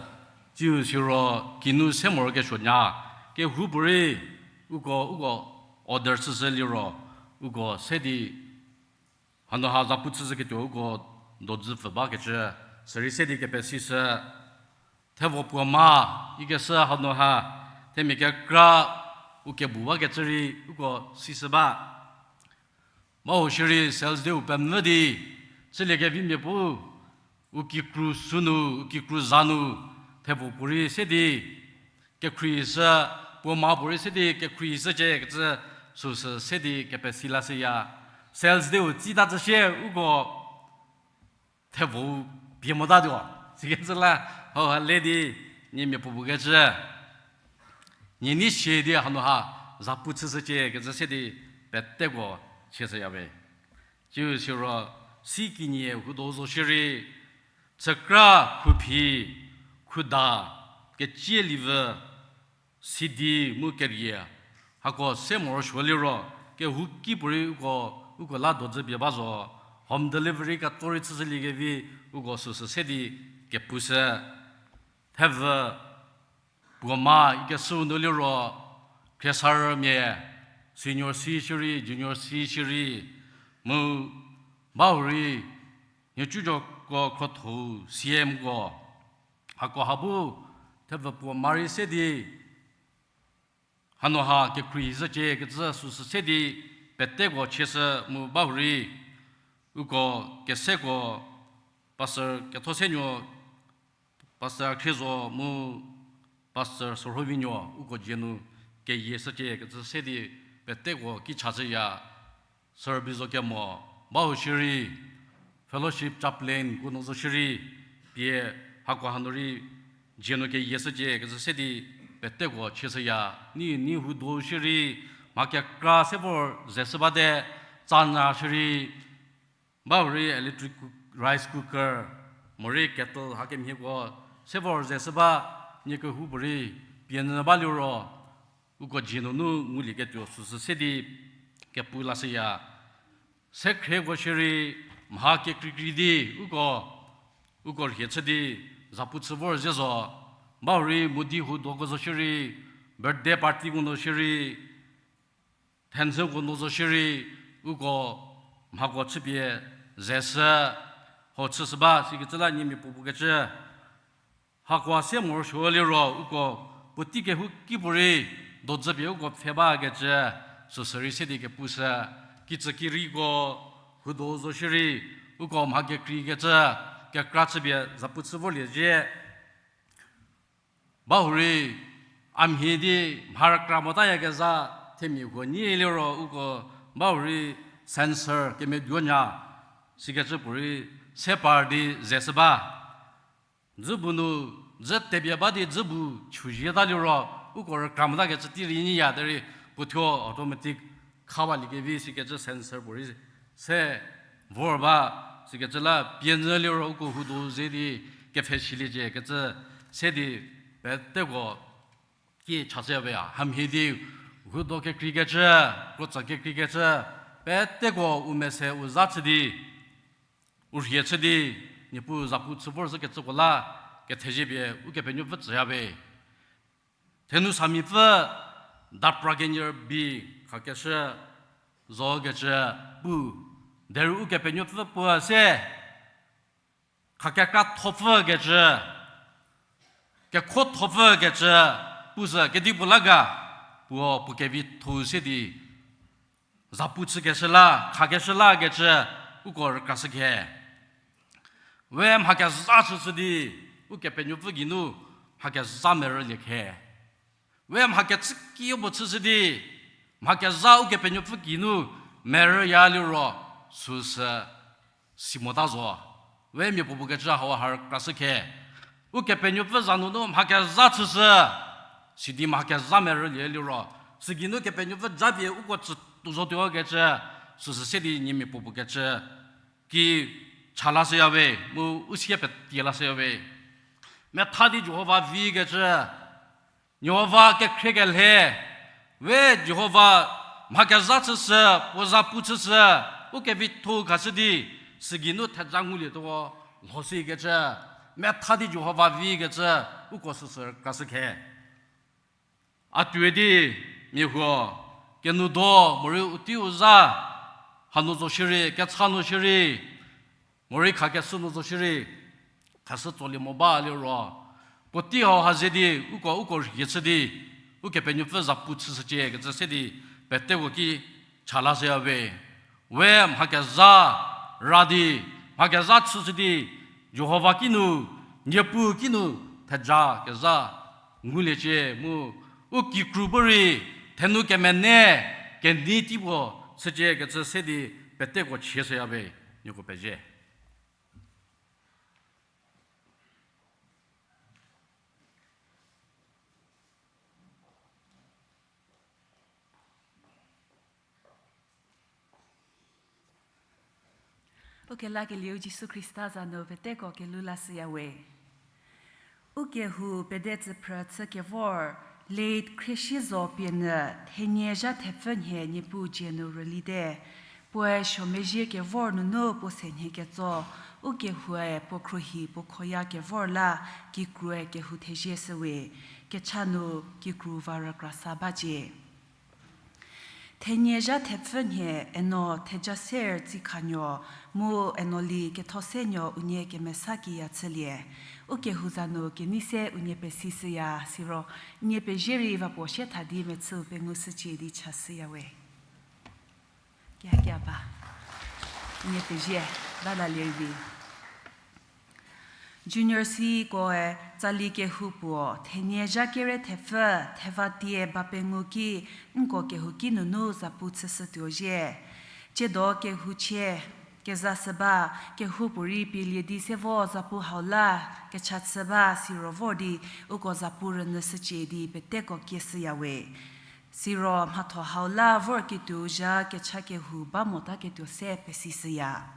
tsiu siro kinu se morokesuo nya, kehoupuorei uko, uko order chüshü liro, uko se di hanu ha zapu chüshüketuo uko dodzü pfü bakecü, sürei se di kepesishü. Thevo puo ma, ikeshü hanu ha, themia kekra u kebu bakecü rei uko sishü ba. Bahu shierei sales day-u pemvü di, chüliekevimia pu, u kikru sünu, u kikru zanu, thevo puorei se di, kekhrishü, puo ma puorei se di kekhrishücie kecü süsü se di kepesi lashüya. Sales day-u tsita tsü sie uko thevo-u pie motatuo. Sikecü la, hau ha le di, nie mia puopuo kecü. Nie nei sie di hanu ha, zapu chüshücie kecü se di, peteko chieshüya we. Tsiu siro, si kinie hudo zo shierei, chükra khuphi, khuda, kecielievü, sidi mu kerie, hako se morosuo liro, kehouki puorei uko, uko la dodzü pie ba zo, home delivery ketso rei chüshüliekevi, uko süsü se di kepushü. Thevü puo ma ikeshüu nu liro, khriesarümia, senior C shierei, junior C shierei, mu bahurei, nhicucoko khrothou C M ko, hako ha bu, thevü puo ma rei se di, hanu ha kekhruohi zhücie kecü süsü se di peteko chieshü mu bahurei, uko keseko Pastor Kethosenuo, Pastor Akhrizo mu Pastor Sorhovinuo uko dzie nu keyie shücie kecü se di peteko ki chashüya. Service zo kemo, bahu shierei, fellowship chaplain ko nu zo shierei, pie hako hanu rei dzie nu keyie shücie kecü se di peteko chieshüya. Ni, ni hudo shierei, mha kekra se vor ze shü bate, tsanya shierei, bahurei electric cook-, rice cooker, morei kettle hakemhieko, se vor ze shü ba, nie kehoupuorei, pie nyü ba liro, uko dzie nunu ngulieketuo süsü se di kepu lashüya. Sekhrieko shierei mha kekreikrei di uko, uko rhie chü di zapu chü vor zhie zo. Bahurei modi hudoko zo shierei, birthday partyko nu shierei, thenhüko nu zo shierei, uko mhako chüpie ze shü, ho chüshü ba sikecü la nie mia puopuo kecü. Hakoa se morosuo liro uko puotei kehouki puorei dodzü pie uko pfhe bakecü, süsü rei se di kepushü, kitsü kireiko, hudo zo shierei, uko mha kekreikecü, kekra chüpie zapu chü vorlie zhie. Bahurei, a mhie di mha rükra motayakezha themia huo nyi liro uko bahurei census kemeduonya, sikecü puorei se par di ze shü ba. Dzübu nu, dzü tepie ba di dzübu chüzhie ta liro, uko rükra motakecü tei rei nyiya derei, puothuo automatic khawa liekevi sikecü census puorei se vor ba, sikecü la pie nyü liro uko hudo ze di kepfheshüliecie kecü se di peteko ki chashüyawe a. Hamhie di hudo kekreikecü, krotsa kekreikecü, peteko u mese u za chü di, u rhie chü di, Niepuu zapu chü vorzhükecüko la, kethezie pie Ukepenuopfü tsüyawe. Thenu samipfü dapra kenyü rübei khakeshü zokecü pu, derei Ukepenuopfü puo se, khakekra thopfükecü, kekho thopfükecü pu sü kedipuo la ga, puo puo kevitho-u se di, zapu chükeshü la, khakeshü lakecü, uko rükrashü khe. We mha kezha chüshü di, Ukepenuopfü geinu mha kezha merülie khe. We mha kechüki puo chüshü di, mha kezha Ukepenuopfü geinu merüya liro, süsü si mota zo. We mia puopuo kecü hau ha rükrashü khe. Ukepenuopfü za nunu mha kezha chüshü, sidi mha kezha merülie liro, sügeinu Kepenuopfü japie uko tsütuo zotuo kecü, süsü se di nie mia puopuo kecü ki cha lashüyawe, mu u sie petie lashüyawe. Metha di Jihova vikecü, Jihova kekhrie kelhe, we Jihova Mha kezha chüshü, puo zapu chüshü, u kevitho khashü di, sügeinu theja ngulietuo, lho sikecü, metha di Jihova vikecü, uko süsü kashü khe. A tuoi di, mia huo, kenudo, morei u tei u za, hanu zo shierei, kecha nu shierei, morei khakeshü nu zo shierei, khashü tsolie mo ba liro, puotei hau ha ze di, uko, uko rhie chü di, Ukepenuopfü zapu chüshücie kecü se di, peteko ki cha lashüya we. We mha kezha ra di, mha kezha chüshü di, Jihova kinu, Niepuu kinu, theja kezha nguliecie mu, u kikru bu rei, thenu kemene, kenei tei puo, shücie kecü se di, peteko chieshüya we, nieko pezie. Ukelakelieu Jisu Khrista za nu peteko kelhou lashüya we. Ukehou pede tsüphrü chü kevor, late Khrieshi Zo pie nyü, thenie zha thepfü nhie Niepuu dzie nu rülite. Puoe suomezhie kevor nunu puo se nhie ketso, ukehoue puo khruohi puo khoya kevor la, kikrue kehou thezie shüwe, kecha nu kikru va rükrasa bacie. Thenie zha thepfü nhie eno Thejaser Tsikhanuo, mu eno Li Kethosenuo unie kemesa kiya chülie. Ukehou za nu kenei se unie pesishüya, siro unie pezie rei va puo sie tha di mechüu pengushücie di chashüya we. Kia kia ba. Unie pezie, ba lalie vi. Junior Ckoe tsali kehou puo, thenie zha kere thepfü, theva tie ba pengou ki, nko kehouki nunu zapu chüshütuo zhie. Tsiedo kehouchie, kezashü ba, kehoupuorei pielie di se vo zapu hau la, kecha chü ba, siro vor di, uko zapu rünyüshücie di peteko kieshüya we. Siro mhatho hau la vorketuo zha kecha kehou ba mota ketuo se pesishüya.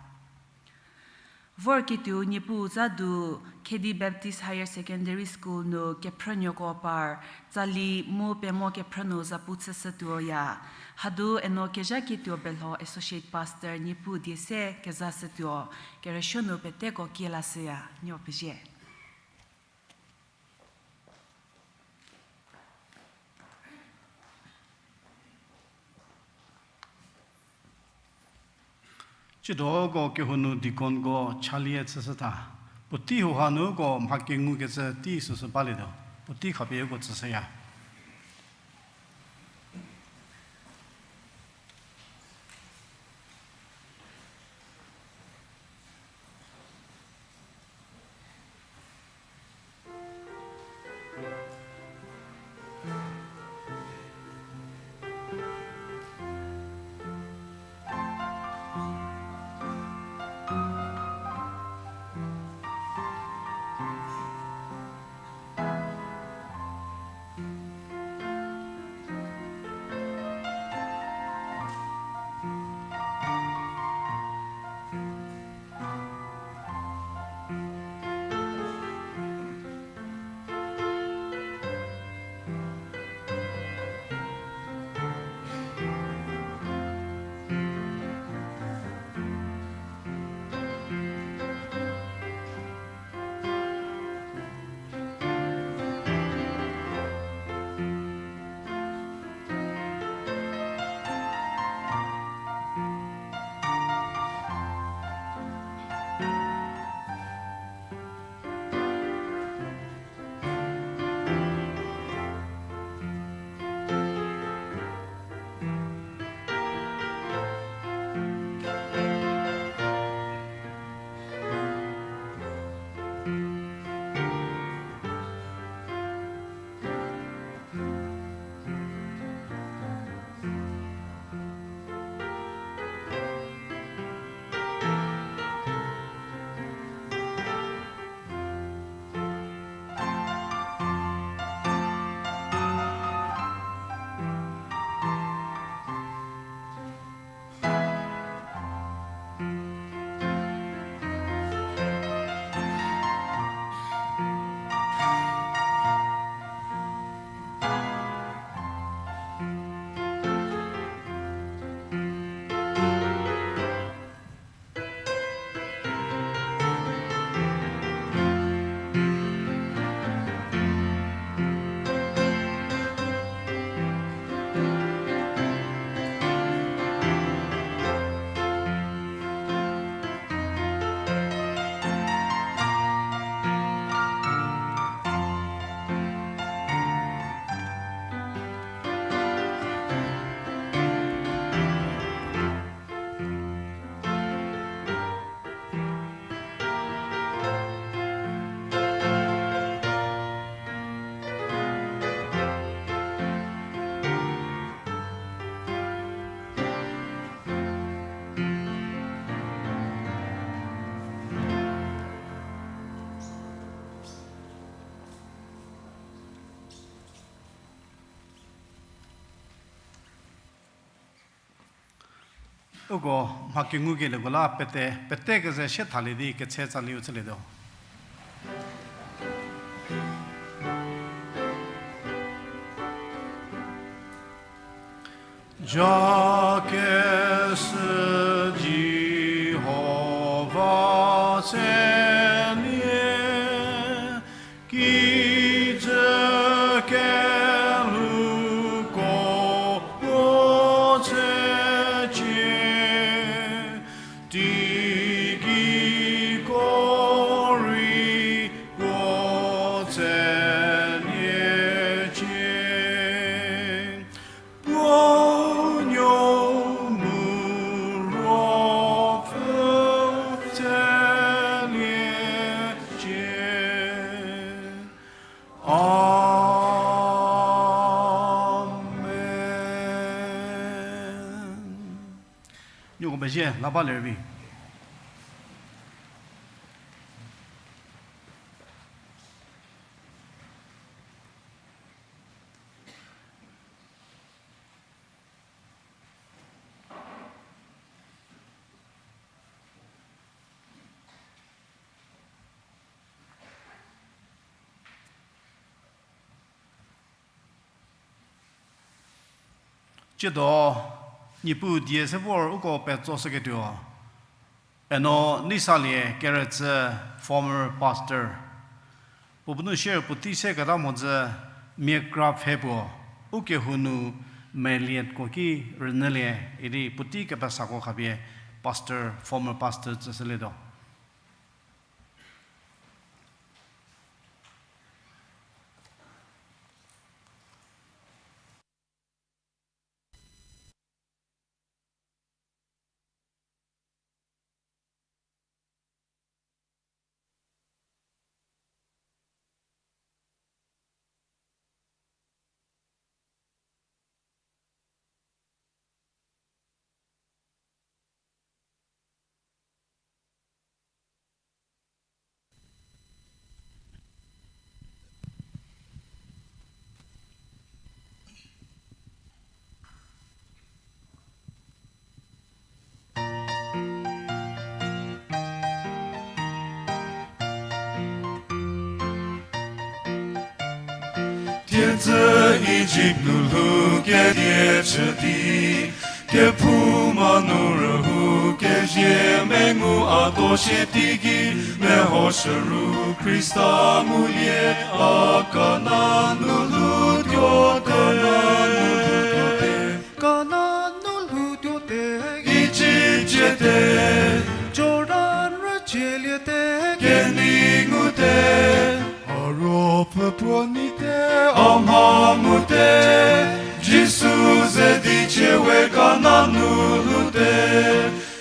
Vorketuo Niepuu za du, Khedi Baptist Higher Secondary School nu kephrünuoko par, tsali mu pemo kephrü nu zapu chüshütuoya. Hadu eno kezhaketuo Belho Associate Pastor Niepuu die se kezashütuo, kerüsuo nu peteko kielashüya, nuo pezie. Tsiedo uko kehou nu deaconko chalie chüshütha. Puotei hau ha nu uko mha kengukecü tei süsü balietuo. Puotei khapie uko tsüshüya. Uko mha kengukelieko la pete, pete keze sie thalie di ketse tsaliu chülietuo. Jakeshü Jihova tselie, kijü kelhouko puo tsecie, teigei ko rei puo tseliecie. Puo nuo mu Ruopfü tseliecie. Amen. Nieko pezie, la ba lervi. Tsiedo, Niepuu die se vor uko petsoshüketuo. Eno Neisalie Keretsü, former pastor. Puo bu nu share puotei seketa mhodzü mia kra pfhe puo, ukehou nu melietko ki rünyülie, idi puotei kepesako khapie pastor, former pastor tsüshülietuo. Thiedzü Ijipt nu lhou kedie chü di, kephouma nu rühou kezie mengu a tuo sie teigei meho shüru Khrista ngulie, a Kanan nu lhoutuote. Kanan nu lhoutuote. Ijipt ciete. Jordan rücieliete. Kenei ngute. A Ruopfü puo neite. A mha ngute. Jisu ze di cie we Kanan nu lhoute.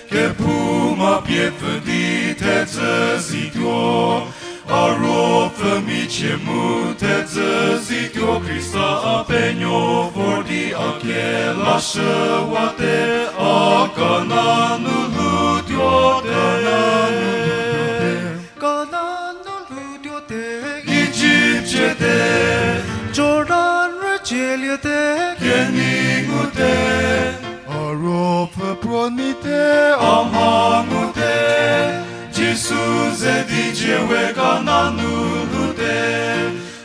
Kephouma pie pfü di thedzü zituo. A Ruopfü michie mu thedzü zituo Khrista a penuo vor di a kelashüwate, a Kanan nu lhoutuote. Kanan nu lhoutuote. Ijipt ciete. Jordan rücieliete. Kenei ngute. A Ruopfü puo neite. A mha ngute. Jisu ze di cie we Kanan nu lhoute.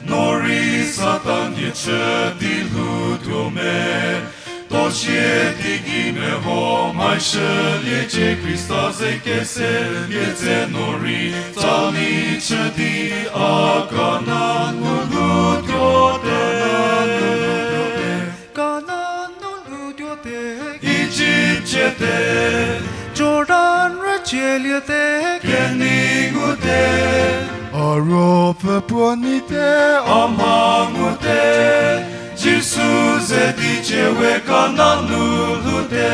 No rei Satan die chü di lhoutuo me? Tuo sie teigei meho mhashüliecie Khrista ze keselie tse no rei tsali chü di a Kanan nu lhoutuote. Kanan nu lhoutuote. Ijipt ciete. Jordan rücieliete. Kenei ngute. A Ruopfü puo neite. A mha ngute. Jisu ze di cie we Kanan nu lhoute.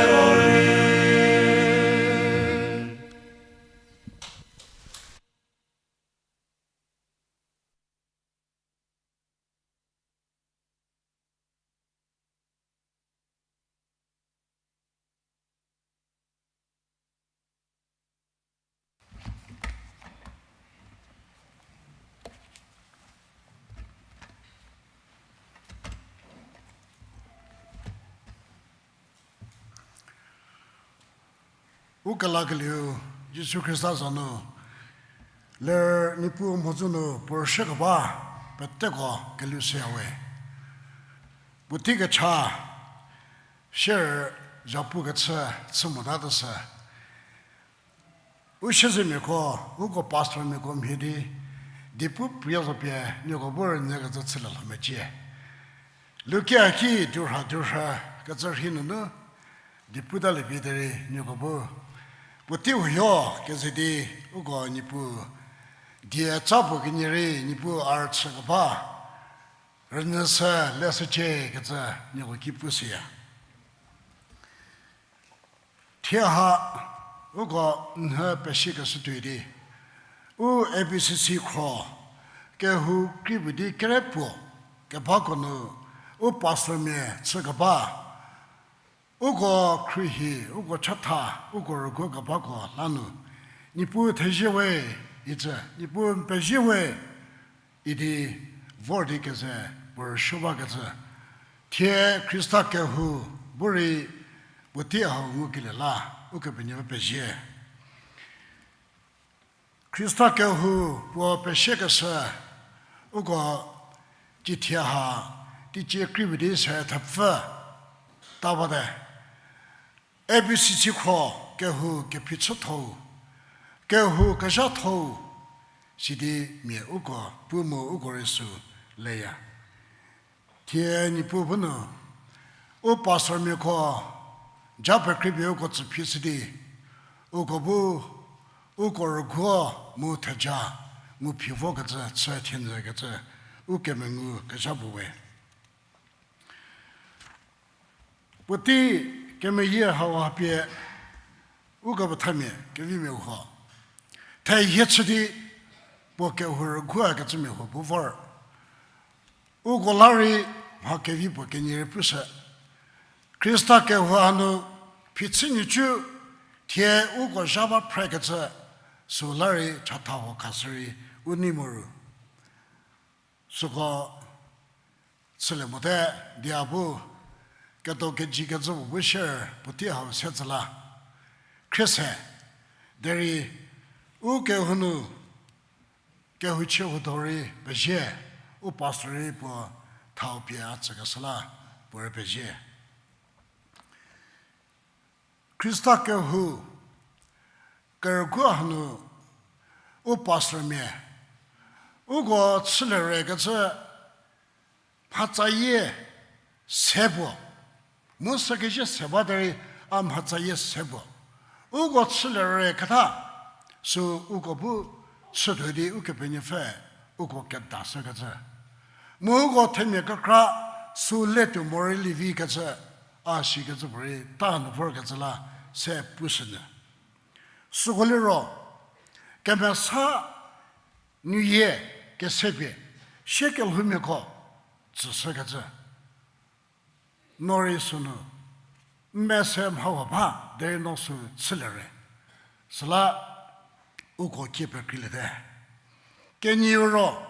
U kelakelieu Jisu Khrista za nu, ler Niepuu mhodzü nu puo rüshü keba peteko kelhou shüya we. Puotei kecha, sher zhapu kechü chü mota teshü. U siezemiako, uko pastormiako mhie di, diepu prie zo pie nieko bu rünyü kecü chülie lho mecie. Lukia ki durha durha kecü rhi nunu, diepu talie vi derei nieko bu puotei huoyo keze di uko Niepuu die ca puo kenie rei Niepuu a rüchü keba rünyü sü leshücie kecü nieko ki pushüya. Thie ha uko nhü pesikeshü tuoi di, u A B C C khro kehou kri puo di kere puo kebako nu u pastormia chü keba, uko khruohi, uko chatha, uko rüguo kebako la nu, Niepuu thezie we, icü, Niepuu n pezie we, idi vor di keze puo rüshü bakecü. Thie Khrista kehou bu rei puotei hau ngukelie la, Ukepenuopfü pezie. Khrista kehou puo pesiekeshü, uko cithie ha, teicie kri puo di se thepfü ta bate. A B C C khro kehou kephichüthou, kehou kezhathou, sidi mia uko pu mu uko rei sü leya. Thie Niepuu bu nu, u pastormiako ja pekreipie uko tsüphishü di, uko bu, uko rüguo mu theja, mu phi vokecü, chü thie nyükecü, u kemengu kezha puo we. Puotei kemeyie hauha pie, ukepethamia kevimia huo thehie chü di, puo kehou rüguo kecümia huo bu vor. Uko la rei mha kevi puo kenie rei pushü. Khrista kehou hanu phichü nhicu thie uko zha ba phrekecü, süla rei chatha huo khashü rei u nei mo ru. Süko chülie mote, dia bu kedo keji kecü puo bu share puotei hau se tsü la. Khriese, derei u kehou nu, kehouchie huo do rei pezie, u pastor rei puo thau pie a tsükeshü la, puo rei pezie. Khrista kehou kerüguo hanu u pastormia, uko chülie re kecü mhatsayie se puo, mu sükezhie se ba derei a mhatsayie se puo. Uko chülie re ketha, sü uko bu chütuo di Ukepenuopfü uko kedashükecü. Mu uko themia kekra sü letuo morei lievi kecü, a sikecü puorei ta nu vorkecü la se pushünyü. Süko liro, kemesa nuyie kesepie, sie kelhoumiako tsüshükecü. No rei sünu, n mese mhawa ba, derei no sü chülie re. Süla uko kie pekreiliete. Kenieu ro,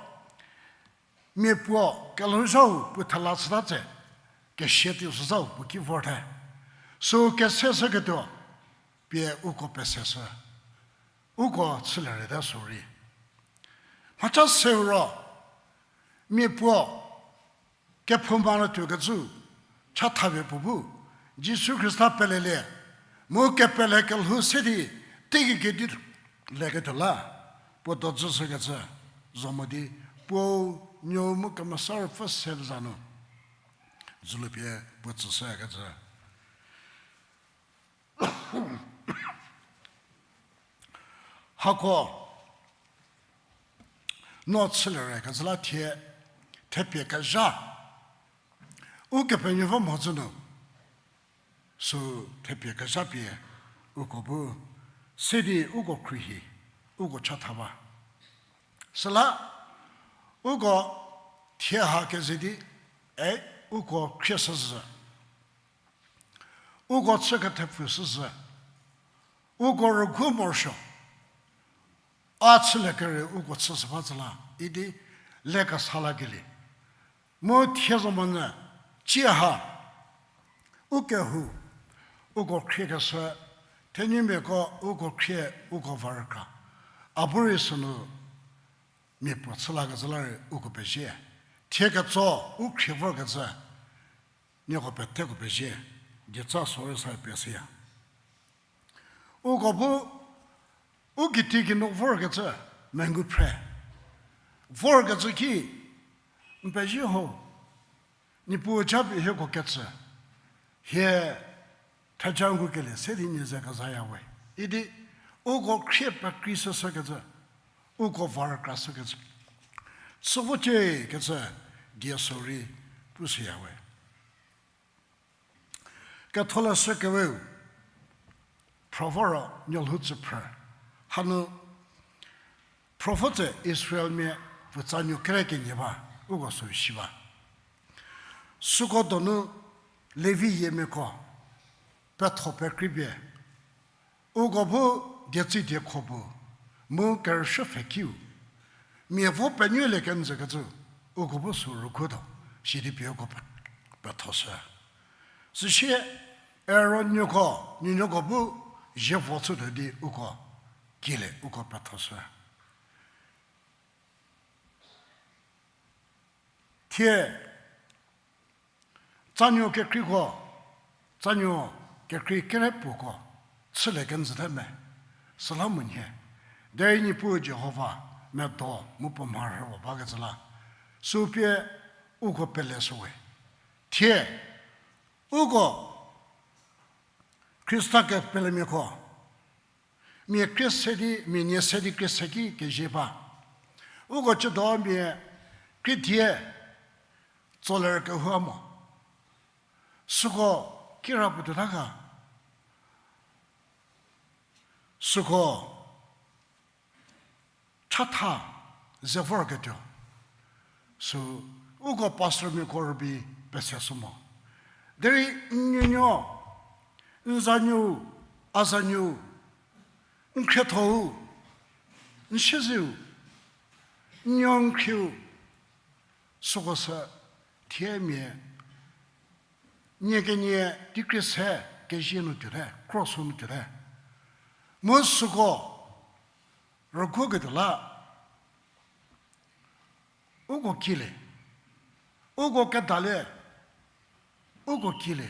mia puo kelhouzhau puo thela chüta tse, kesia tuo shüzhau puo ki vorte. Sü keseshüketuo, pie uko peseshü. Uko chülie rete sü rei. Mhaca seu ro, mia puo kephouma nu tuokecü, chatha pie puo bu, Jisu Khrista pelelie, mu kepele kelhou se di, teigei kedi leketuo la, puo dojüshükecü, zo mo di, Puo, Nuou mu Kemesa Ruopfü se za nu, dzülu pie puo tsüshükecü. Hako, no chülie re kecü la thie, thepie kezha, Ukepenuopfü mhodzü nu, sü thepie kezha pie, uko bu, se di uko khruohi, uko chatha ba. Süla, uko thie ha keze di, e, uko khrieshüzhü. Uko chü kethepfü shüzhü. Uko rüguo morosuo. A chülie kere uko chüshü ba tsü la, idi lekesa lakelie. Mu thie zo monyü, cie ha, u kehou, uko khriekeshü, Thenumiako uko khrie, uko va rükra. A bu rei sünu mia puo chü lakecü la rei uko pezie. Thie ketso u khrie vorkecü, nieko peteko pezie. Dieca sorry sa pie shüya. Uko bu u kiti kinu vorkecü, mengu phre. Vorkecü ki, n pezie ho. Niepuu japie hieko ketsü, hie theja ngukelie se di nie ze kezaya we. Idi uko khrie pekrei shüshükecü, uko va rükra shükecü, chü vocie kecü, die sorry pu shüya we. Ketholeshü keweu, phrü voro nuolhou tsü phrü. Hanu, phrü vo tse Israelmia puotsa nuo kere kenie ba, uko sü si ba. Süko donu Levi yiemiako, petho pekreipie, uko bu dietsü diekho bu, mu kerüshü pfhekiu, mia vo penuolie kenjükecü, uko bu sü rükuotuo, sidi pie uko pe-, pethoshü. Süsie, Aaron nuoko, nuonuoko bu, zie vo chütuo di uko, kielie uko pethoshü. Thie, tsanuo kekreiko, tsanuo kekrei kerepuoko, chülie kenjüte me, süla mu nhie, derei Niepuu Jihova, medo mu puo mharhüwa bakecü la, sü pie uko peleshüwe. Thie, uko, Khrista kepelemiako, mia krie se di, mia nie se di krie se ki kezie ba. Uko chüdo mia krie die tsoler kehou mo. Süko kira puo tuota ga. Süko chatha ze vorketuo. Sü uko pastormiako rübei peseshü mo. Derei n nuonuo, n zanuo, a zanuo, n khriethou, n siezeu, n nuo n khrieu, süko sü thiemia nie kenie di krie se kezie nu tuote, cross nu tuote. Mu süko rüguoketuo la, uko kielie, uko kedalie, uko kielie,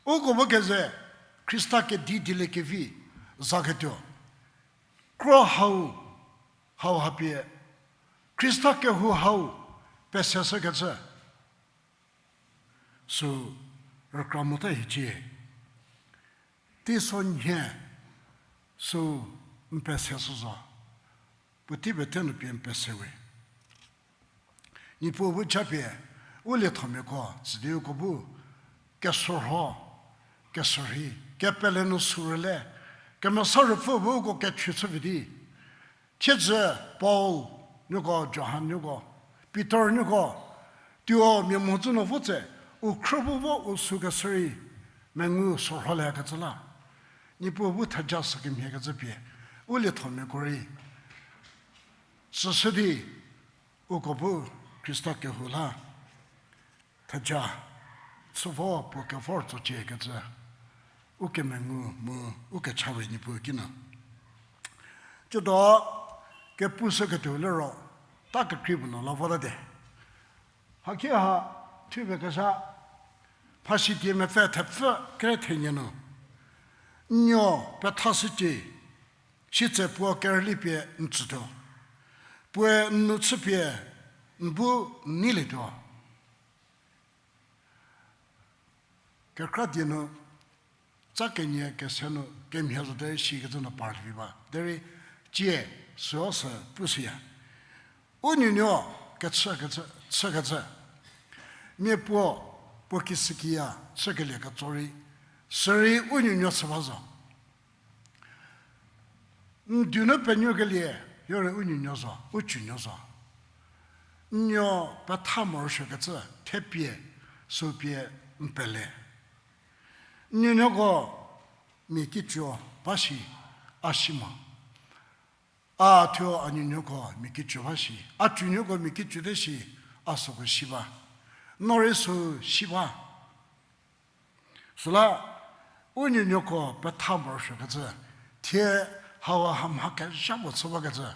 uko bu keze Khrista kedi dieliekevi zaketuo, kro hau, hau hapie, Khrista kehou hau peseshükecü, sü rükra mota hiecie. Teisonhie sü n peseshü zo, puotei pete nu pie n pesewe. Niepuu bu japie, u liethomiako tsü di uko bu, kesorho, kesürhei, kepele nu sü rüle, Kemesa Ruopfü bu uko kechü chüpie di, thiedzü Paul nuoko, Johan nuoko, Pitor nuoko, tuo mia mhodzü nu vo tse, u khrü bu vo u sü keshürei, mengu sorholiekecü la. Niepuu bu theja sükemhiekecü pie, u liethomiako rei tsüshü di, uko bu Khrista kehou la, theja, chü vo puo kevor tsocie kecü, u kemengu mu u kecha we Niepuu kinu. Tsiedo, kepushüketuo liro, ta kekrei puo nu la votate. Haki ha, thupie kezha, Phasi die mepfü thepfü kere thenie nu, n nuo pethashücie, sitse puo kerüli pie n tsütuo. Puoe n nu chüpie n bu n neilietuo. Kekra die nu, tsa kenie kese nu kemhie zote shikecü nu parlievi ba. Derei tsie süo sü pushüya. U nuonuo kechü, chükecü. Mia puo, puo kisükiya chükelie ketso rei, sürei u nuonuo chü ba zo. N dunu penuokelie, yorei u nuonuo zo, u tsunuo zo. N nuo petha morosuokecü, thepie, sü pie n pele. N nuonuoko mia kicuo ba shi, a si mo. A thuo a nuonuoko mia kicuo ba shi, a tsunuoko mia kicuote shi, a süko si ba. No rei sü si ba. Süla, u nuonuoko petha morosuokecü, thie hauha mha kezha puo chü bakecü,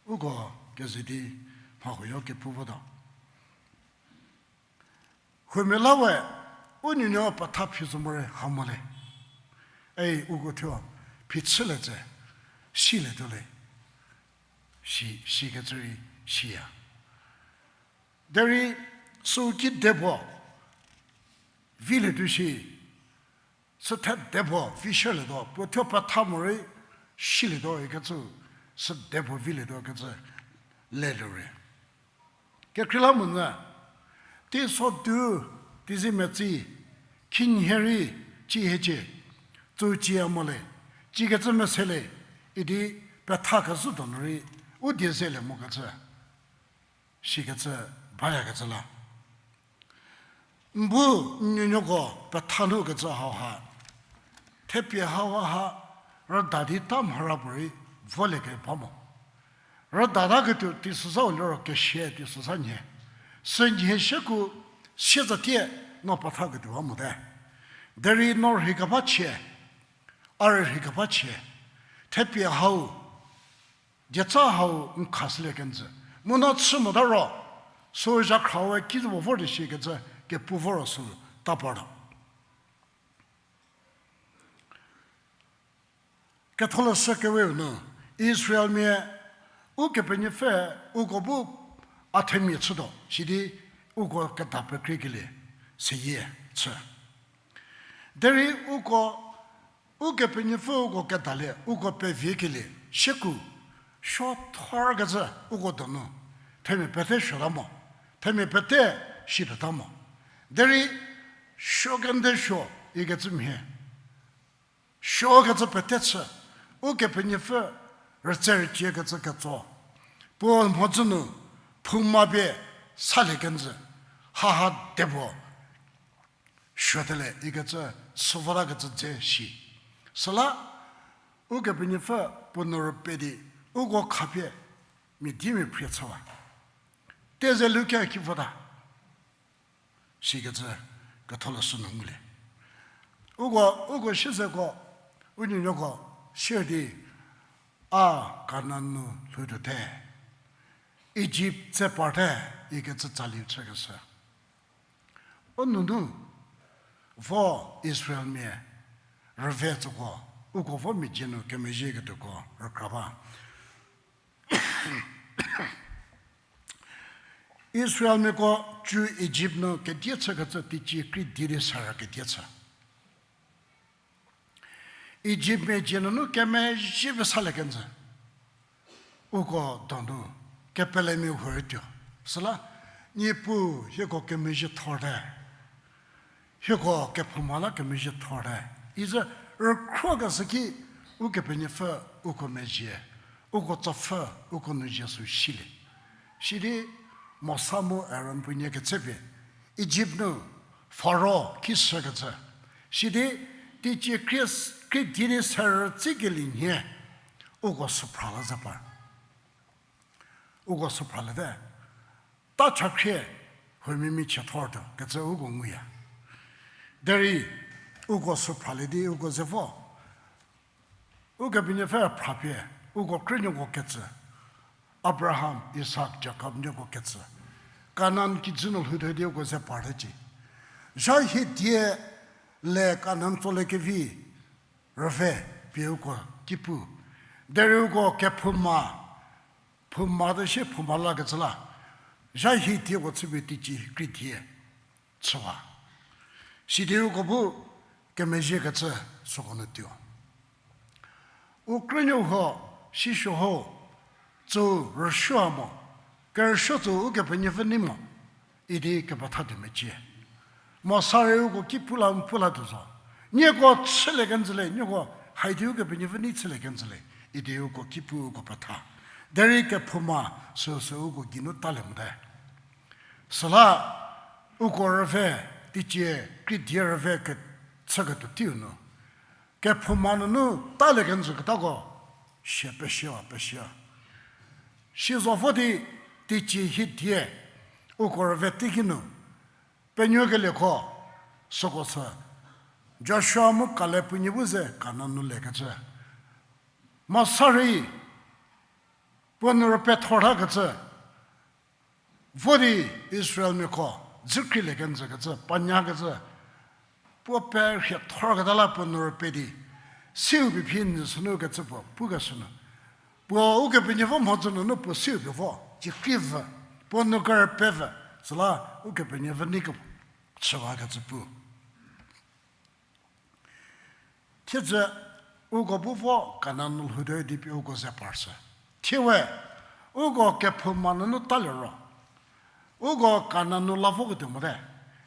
uko keze di mha huoyo kepu votuo. Huomia la we, u nuonuo petha phi zo morei ha mo le. Ei, uko thuo phichülie tse, silietuo le. Si, sikecü rei siya. Derei süu ki de puo vilietuo shi, sü the de puo vi shülietuo, puo thuo petha morei silietuo ikecü, sü de puo vilietuo kecü lelie re. Kekreilamonyü, teisodu, teizie metsi, khinhie rei, ci hiecie, tsü cia mo le, cikecü mese le, idi petha kezhü donu rei, u die zelie mokecü, sikecü, bayakecü la. N bu n nuonuoko petha nu kecü hauha, thepie hauha, rüda di ta mhara puorei volie keba mo. Rüdataketuo teisozhau liro kesia teisozha nhie. Sünhie shieku sietsatie no pethaketuo ba mote. Derei no rheikeba chie, a rheikeba chie, thepie hau, dieca hau n khashülie kenjü. Mu no chü mota ro, sü zhakhra we ki zü puo vor di shikecü kepu voro sü ta partuo. Ketholeshü keweu nu, Israelmia Ukepenuopfü uko bu a themia chütuo, sidi uko keda pekriekelie seyie chü. Derei uko, Ukepenuopfü uko kedalie, uko peviekelie shieku, suo thorkecü uko donu, themia pete suota mo, themia pete sitata mo. Derei suo kende suo ikecü mhie, suokecü pete chü, Ukepenuopfü rütse rüciekecü ketso, puo mhodzü nu phouma pie salie kenjü, haha de puo suotele ikecü chü votakecü dze shi. Süla Ukepenuopfü puo nu rüpie di uko khapie mia di mia phrie chüwa, teze luke ki vota, sikecü Ketholeshü nu ngulie. Uko, uko siezeko, u nuonuoko sier di, a Kanan nu lhoutuote, Ijipt tse parte ikecü tsali chükeshü. U nunu vo Israelmia rüve tsüko, uko vo mia dzie nu kemezhieketuoko rükra ba. Israelmiako cü Ijipt nu kedie chükecü teicie kri die di serü kedie chü. Ijiptmia dzie nunu kemezhie pie salie kenjü. Uko donu kepelemia huorei tuo. Süla, Niepuu hieko kemezhie thorte, hieko kephouma la kemezhie thorte, izü rükhrokeshü ki Ukepenuopfü uko mezhie, uko tsopfü uko nu zie sü silie. Sidi Mosa mu Aron puonie ketsepie Ijipt nu Faro ki sükecü. Sidi teicie kri, kri die di serü tsikelie nhie uko suphra la za par. Uko suphralie te. Ta chakhrie huomia mia chie thortuo kecü uko nguya. Derei uko suphralie di uko ze vo Ukepenuopfü phrapie uko krünuoko ketsü, Abraham, Isak, Jakob nuoko ketsü, Kanan kijü nu lhoutuo di uko ze partecie. Zha hie die le Kanan tsolie kevi rüve pie uko ki pu. Derei uko kephouma, phouma te sie phouma lakecü la, zha hie dieko chüpie teicie kri die chüwa. Sidi uko bu kemezhiekecü süko nu tuo. U krünuo huo, sisü ho, tsü rüsuo mo, kerüsuo tsü Ukepenuopfü nei mo, idi kepetha tuo mecie. Mosa rei uko ki pu la n pu la tuo zo. Nieko chülie kenjü le, nieko haidi Ukepenuopfü nei chülie kenjü le, idi uko ki pu uko petha. Derei kephouma süsü uko geinu talie mote. Süla uko rüve, teicie kri die rüve ke-, chüketuo teiu nu, kephouma nunu talie kenjüketako sie pesia, pesia. Sizo vo di teicie hie die uko rüve teiki nu penuokelieko süko sü Joshua mu Kaleb puo nie bu ze Kanan nu lekecü. Mosa rei puo nu rüpethortakecü. Vo di Israelmiako dzükhrielie kenjükecü, panyakecü, puo perhie thorketa la puo nu rüpe di, siu pie phi nyü sünu kecü puo pukeshü nu, puo Ukepenuopfü mhodzü nunu puo siu pie vo, ciekri vü, puo nu kerüpe vü, süla Ukepenuopfü nei ke chüwakecü pu. Thiedzü uko bu vo Kanan nu lhoutuo di pie uko ze parshü. Thie we, uko kephouma nunu talie ro, uko Kanan nu la voketuo mote.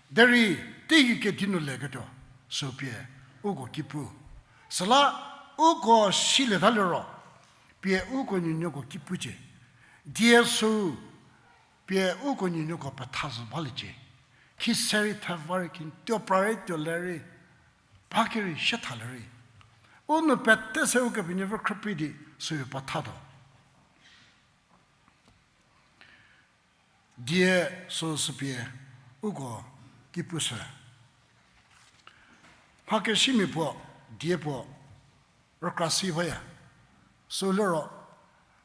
Derei teigei kedi nu leketuo, sü pie uko ki pu. Süla uko silieta liro, pie uko nuonuoko ki pucie. Die sü pie uko nuonuoko petha zhü baliecie. Khise rei theva rei kintuo pra rei tuo le rei, ba kerei sie tha le rei, u nou pete se Ukepenuopfü khrüprei di süu petha tuo. Die süsü pie uko ki pushü. Mhakesimia puo, die puo rükra si baya. Sü liro,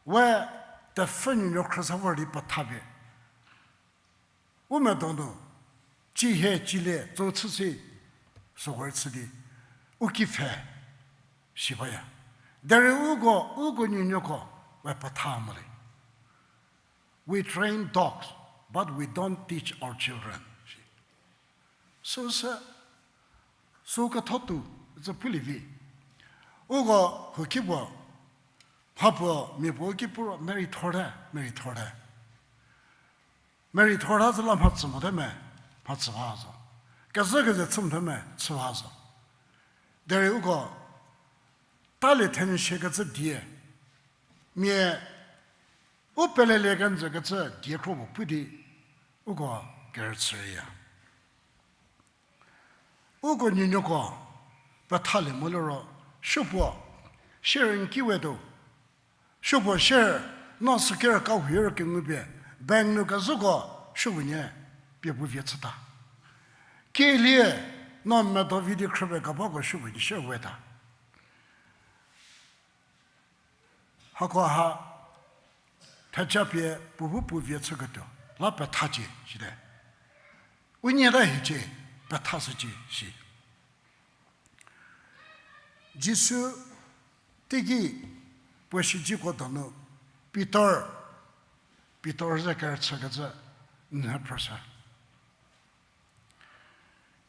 we tepfü nuonuo khrüsa vor di petha pie u medo nu, ci hie cilie tso chü si, süko rei chü di, u ki pfhe, si baya. Derei uko, uko nuonuoko, we petha mo le. We train dogs, but we don't teach our children. Süsü, sü ketho tuo, zü pulie vi. Uko huki puo, mha puo, mia puo ki pu ro, merei thorte, merei thorte. Merei thorta zü la mhatsü mote me, mhatsü ba zo. Kezhü keze chü mote me, chü ba zo. Derei uko, talie thenu shie kecü die, mia u pelelie kenjü kecü die kro puo pu di, uko kerüchüya. Uko nuonuoko pethalie mo liro, supuo, share n ki we tuo. Supuo share, no süki rüka huo rei kengu pie, bank nu kezhüko supuonie pie puo vie chüta. Kielie, no medo vi di khrüpie kebako supuonie share weta. Hako ha, theja pie puo bu puo vie chüketuo la pethacie site. U nyie ta hiecie, pethashücie si. Jisu teiki puo shijiko donu Pitor, Pitor ze kerüchükecü n phrüshü.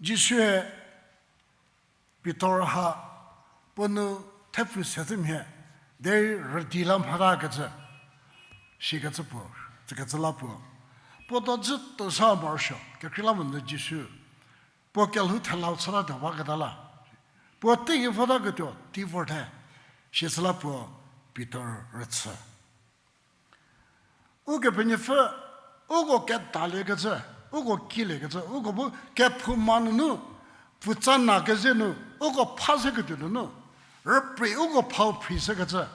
Jisue Pitor ha puo nu thepfu se zhü mhie, derei rüdi la mhatakecü, sikecü puo, tsükecü la puo, puo do dzü tuo sa morosuo, kekreilamonyü Jisu puo kelhou thelau chütatuo baketa la, puo teiki votaketuo tei vorte, sisüla puo Pitor rüchü. Ukepenuopfü, uko kedaliekecü, uko kiliekecü, uko bu kephouma nunu, pfutsa na keze nu, uko pha seketuo nunu, rüprei uko phau phrei sekecü.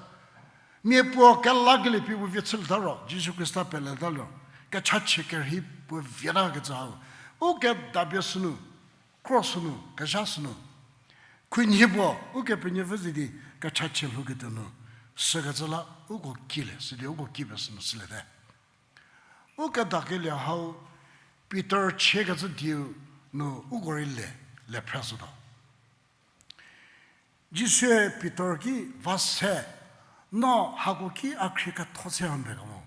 Mia puo kelakelie pie puo vie chülieta ro, Jisu Khrista peleta liro, kechachie kerhei puo vietakecü hau. U kedapie sünu, kro sünu, kezha sünu. Khunhie puo, Ukepenuopfü ze di kechachie lhouketuo nu, sükecü la uko kilie, sidi uko kipie sünu süliete. U kedakelie hau, Pitor chiekecü dieu nu uko rei le, le phre zotuo. Jisue Pitor ki va se, no hako ki a khrie ketho se hau mbe kemo,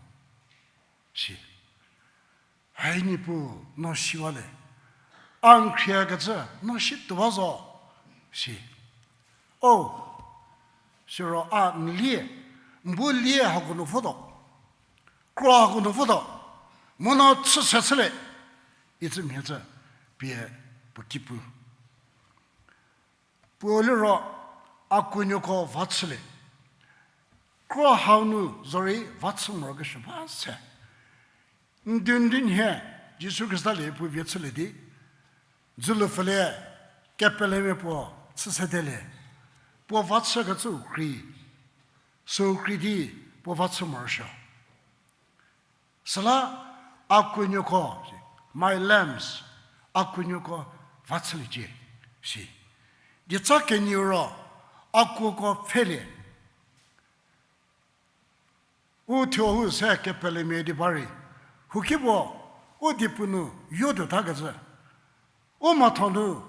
si. Hai Niepuu, no siwale. A n khriekecü no si tuo ba zo, si. O, siro a n lie, n bu lie hako nu votuo, kro hako nu votuo, mu no chü se chülie, icü mhie cü pie puo ki pu. Puo liro a kuonuoko va chülie. Kro hau nu zorei va chü morokesuo ba se. Ndun ndun nhie Jisu Khrista lie puo vie chülie di, dzülu pfülie, kepelemia puo chü sedelie, puo va chükecüu krei, süu krei di puo va chü morosuo. Süla a kuonuoko, my lambs, a kuonuoko va chüliecie, si. Dieca kenieu ro, a kuoko pfhelie. U thuo hu se kepelemia di ba rei, huki puo, u diepu nu yo tuotakecü, u mhatho nu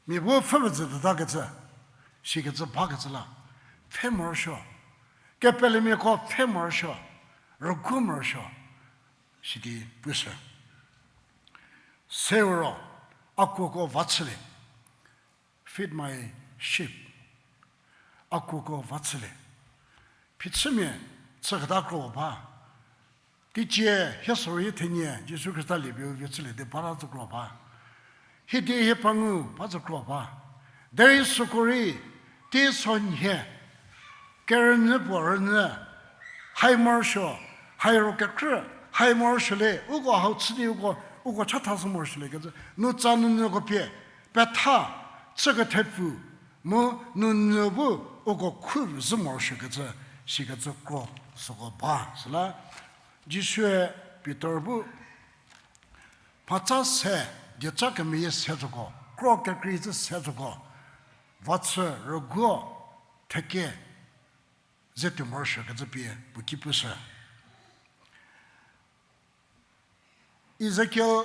mia bu pfhü pezü tuotakecü, sikecü bakecü la, pfhe morosuo, kepelemiako pfhe morosuo, rügu morosuo, sidi pushü. Seu ro, a kuoko va chülie. Feed my sheep. A kuoko va chülie. Phichümia chüketa kro ba. Teicie hie sorei thenie Jisu Khrista liepie u vie chülie di ba la tsü kro ba. Hie die hie pengou ba tsü kro ba. Derei süko rei, teiso nhie, kerünyü puo rünyü, hai morosuo, hai ro kekrü, hai morosuolie, uko hau chü di uko, uko chathashü morosuoliekecü, nutsa nunyüko pie, petha, chükethepfu, mu nunyü bu uko khu zhü morosuokecü, sikecü kro süko ba. Süla, Jisue Pitor bu, mhatsa se, dieca kemeyie se zoko, kro kekrei zhü se zoko, va chü rüguo, theke, ze tuo morosuokecü pie puo ki pushü. Ezekiel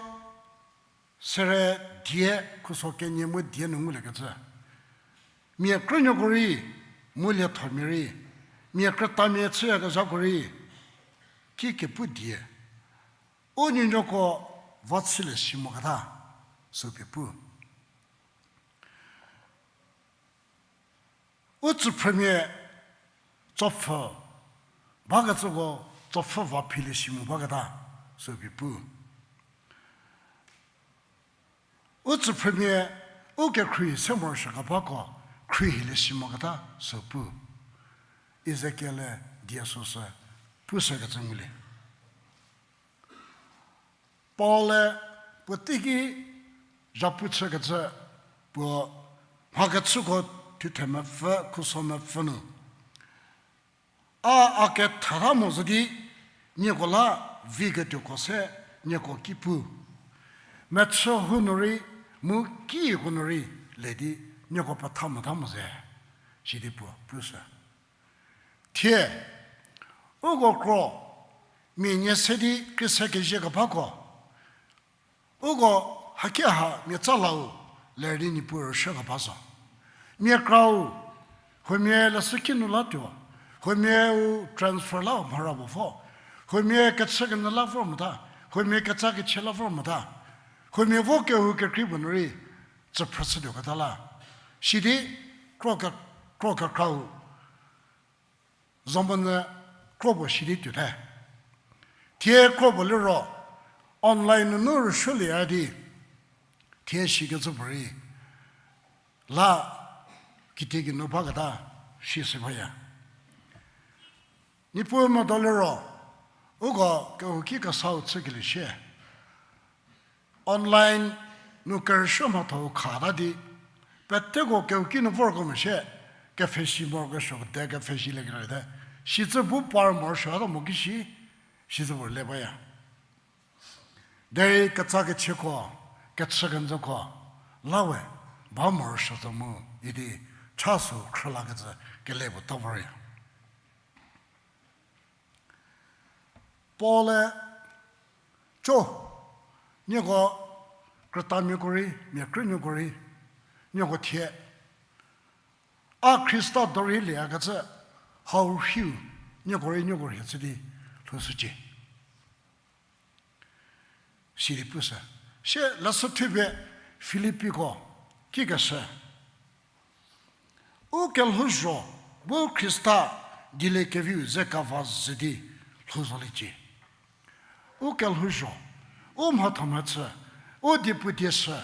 sere die khuso kenie mu die nu nguliekecü, mia krünuoko rei, mu liethomia rei, mia krütamia chüyakezhako rei, ki kepu die, u nuonuoko va chülie si moketa, sü pie pu. U tsüphrümia tsopfü bakecüko tsopfü va philie si mo baketa, sü pie pu. U tsüphrümia u kekhrie se morosuokebako khrie hilie si moketa sü pu. Ezekiel-e die süsü pushükecü ngulie. Paul-e puo teiki zhapu chükecü puo mhakechüko thuthe mepfü, khuso mepfü nu, a, a kethata mo zhü di, nieko la viketuoko se nieko ki pu. Mechü hu nu rei, mu kiko nu rei, le di nieko petha mota mo ze, sidi puo pushü. Thie, uko kro, mia nie se di krise kezie kebako, uko haki ha mia tsa lau, ler di Niepuu rüshü keba zo. Mia krau, huomia leshüki nu la tuo, huomia u transfer la mhara puo vo, huomia kechükenyü la vor mota, huomia ketsa kechie la vor mota, huomia vo kehou kekrei puo nu rei, tsüphrü chütuoketa la. Sidi, kro ke, kro kekrau, zomonyü kro puo sidi tuote. Thie kro puo liro, online nunu rüshülieya di, thie sikecü puorei, la, kitiekinu baketa, si se baya. Niepuu medo liro, uko kehouki kesau chükelie shie. Online nu kerüshü mhatho khata di, peteko kehouki nu vorko mo shie, kepfhesi morokesuo de kepfhesiliekelie te, sicü bu par morosuo ta mo ki shi, sicü puo le baya. Derei ketsa kechieko, kechükenyüko, la we, ba morosuo zo mu, idi, cha sü khrülakecü kele puo ta vorya. Paul-e, co, nieko krütamiako rei, mia krünuoko rei, nieko thie, a Khrista dorei lieyakecü, hau rhiu, nieko rei nieko rhie chü di, lhoushücie. Sidi pushü. Sie leshü thupie Filippiko, kikeshü. U kelhouzho, bu Khrista dieliekeviu ze kava zhü di lhouzoliecie. U kelhouzho, u mhathomhachü, u diepu dieshü,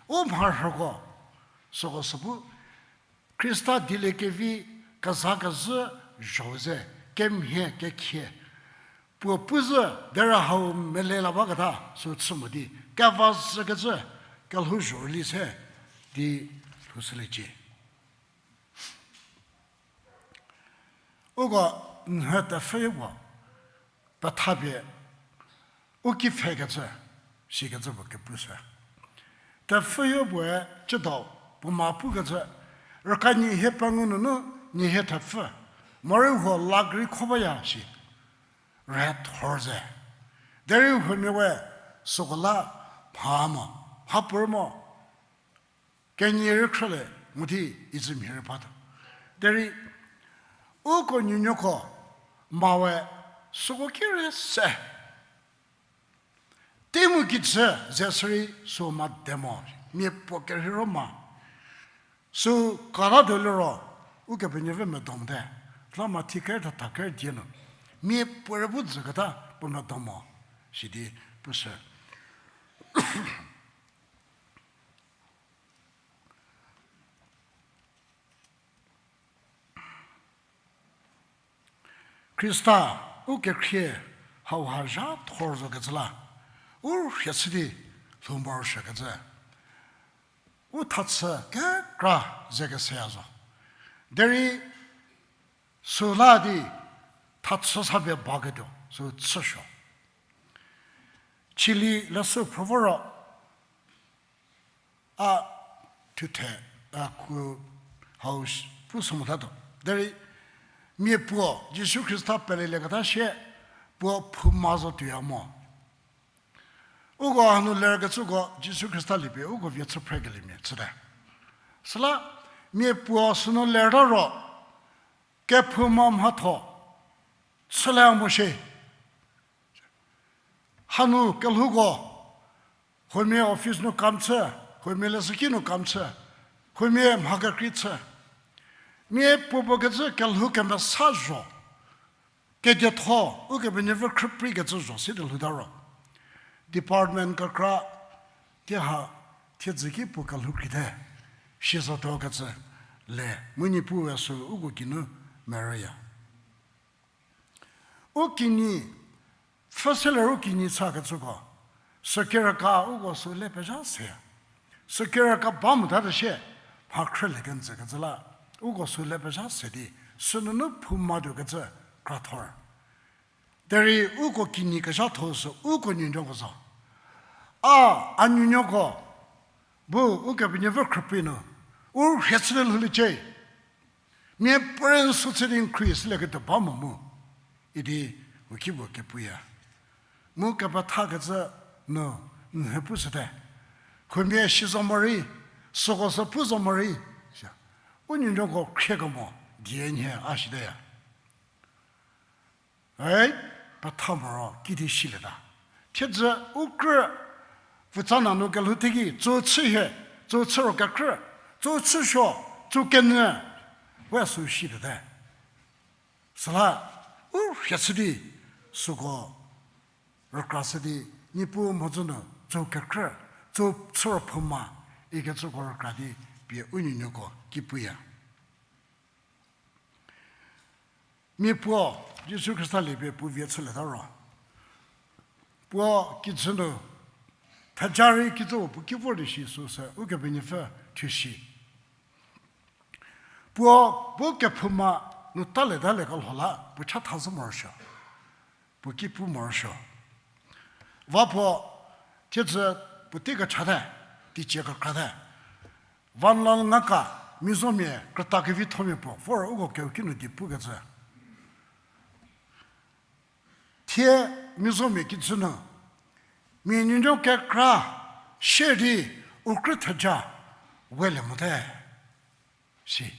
u mharhüko, süko sü bu, Khrista dieliekevi kezakezhü zho ze, kemhie kekhie, puo pu zhü derei hau mele la baketa sü chü mo di, keva zhükecü kelhouzho rüli se di lhoushüliecie. Uko nhü tepfhüyo puo pethapie u ki pfhekecü, sikecü puo kepushü. Tepfhüyo puoe cüdo, Puo ma pukecü, rüka nyi hie pengou nunu nyi hie thepfü, morei huo la gari kho baya shi. Rüthor ze. Derei huomia we süko la mha mo, mha puorei mo. Kenyi rei khrülie mu di izü mhie rei batuo. Derei uko nuonuoko ma we süko ki rei se. Tei mu kijü ze sürei sü ma de mo, mia puo kerheiro ma. Sü kata tuo liro, Ukepenuopfü medo mote, la ma thi ker tha tha ker die nu, mia puorei bu züketa puo medo mo, sidi pushü. Khrista, u kekhrie hauha zha thor zokecü la, u rhie chü di lhou morosuokecü, u thachü kekra ze keseya zo. Derei süla di thachü sa pie baketuo sü chüsuo. Chili leshü phrü vo ro, a thuthe, a ku hau sh-, pu sü motatuo. Derei mia puo Jisu Khrista pelelieketa sie puo phouma zo tuoya mo. Uko hanu lerkecüko Jisu Khrista liepie uko vie chü phrekeliemia chüte. Süla mia puo sünu lerta ro, kephouma mhatho chüle mo shie. Hanu kelhouko, huomia office nu kam chü, huomia leshüki nu kam chü, huomia mha kekrei chü, mia puo puo kecü kelhou kemesa zho, kedietho, Ukepenuopfü khrüprei kecü zho sidi lhouta ro, department kekra, tieha, thiedzü ki puo kelhou kreite, si zotuo kecü le, mu Niepuu we sü uko kinu merüya. U kinyi, pfhüseler u kinyi chakecüko, sükerüka uko sü le pezha se. Sükerüka ba motatuo sie, mha khrülie kenjü kecü la, uko sü le pezha se di, sünunu phoumatuo kecü krathor. Derei uko kinyi kezhatho sü uko nuonuoko zo. A, a nuonuoko, bu Ukepenuopfü khrüprei nu, u rhie chülie lhouliecie. Mia puorei n sü chü di n khrie shülieketuo ba mo mu, idi u ki puo kepuya. Mu kepethakecü nu, n he pushüte. Huomia si zo morei, süko sü pu zo morei, u nuonuoko khriekemo die nhie a shiteya. Ei, petha moro kidi silieta. Thiedzü u krü, pfutsa nanu kelhou teiki, tsü chü hie, tsü chü ro kekrü, tsü chüsuo, tsü kenyü, we sü siliete. Süla, u rhie chü di, süko rükra shü di, Niepuu mhodzü nu, tsü kekrü, tsü chü ro phouma, ikecüko rükra di, pie u nuonuoko ki puya. Mia puo, Jisu Khrista liepie puo vie chülieta ro, puo kijü nu, theja rei kijüu puo ki vor di shi süsü Ukepenuopfü thuo shi. Puo bu kephouma nu talieta liekelho la puo chatha zhü morosuo. Puo ki pu morosuo. Va puo, thiedzü puotei kechate, teicie kekrate. Van Lal Ngaka, Mizomia krüta kevithomia puo vor uko keu kinu di pukecü. Thie Mizomia kijü nu, mia nuonuo kekra shie di u krü theja welie mote, si.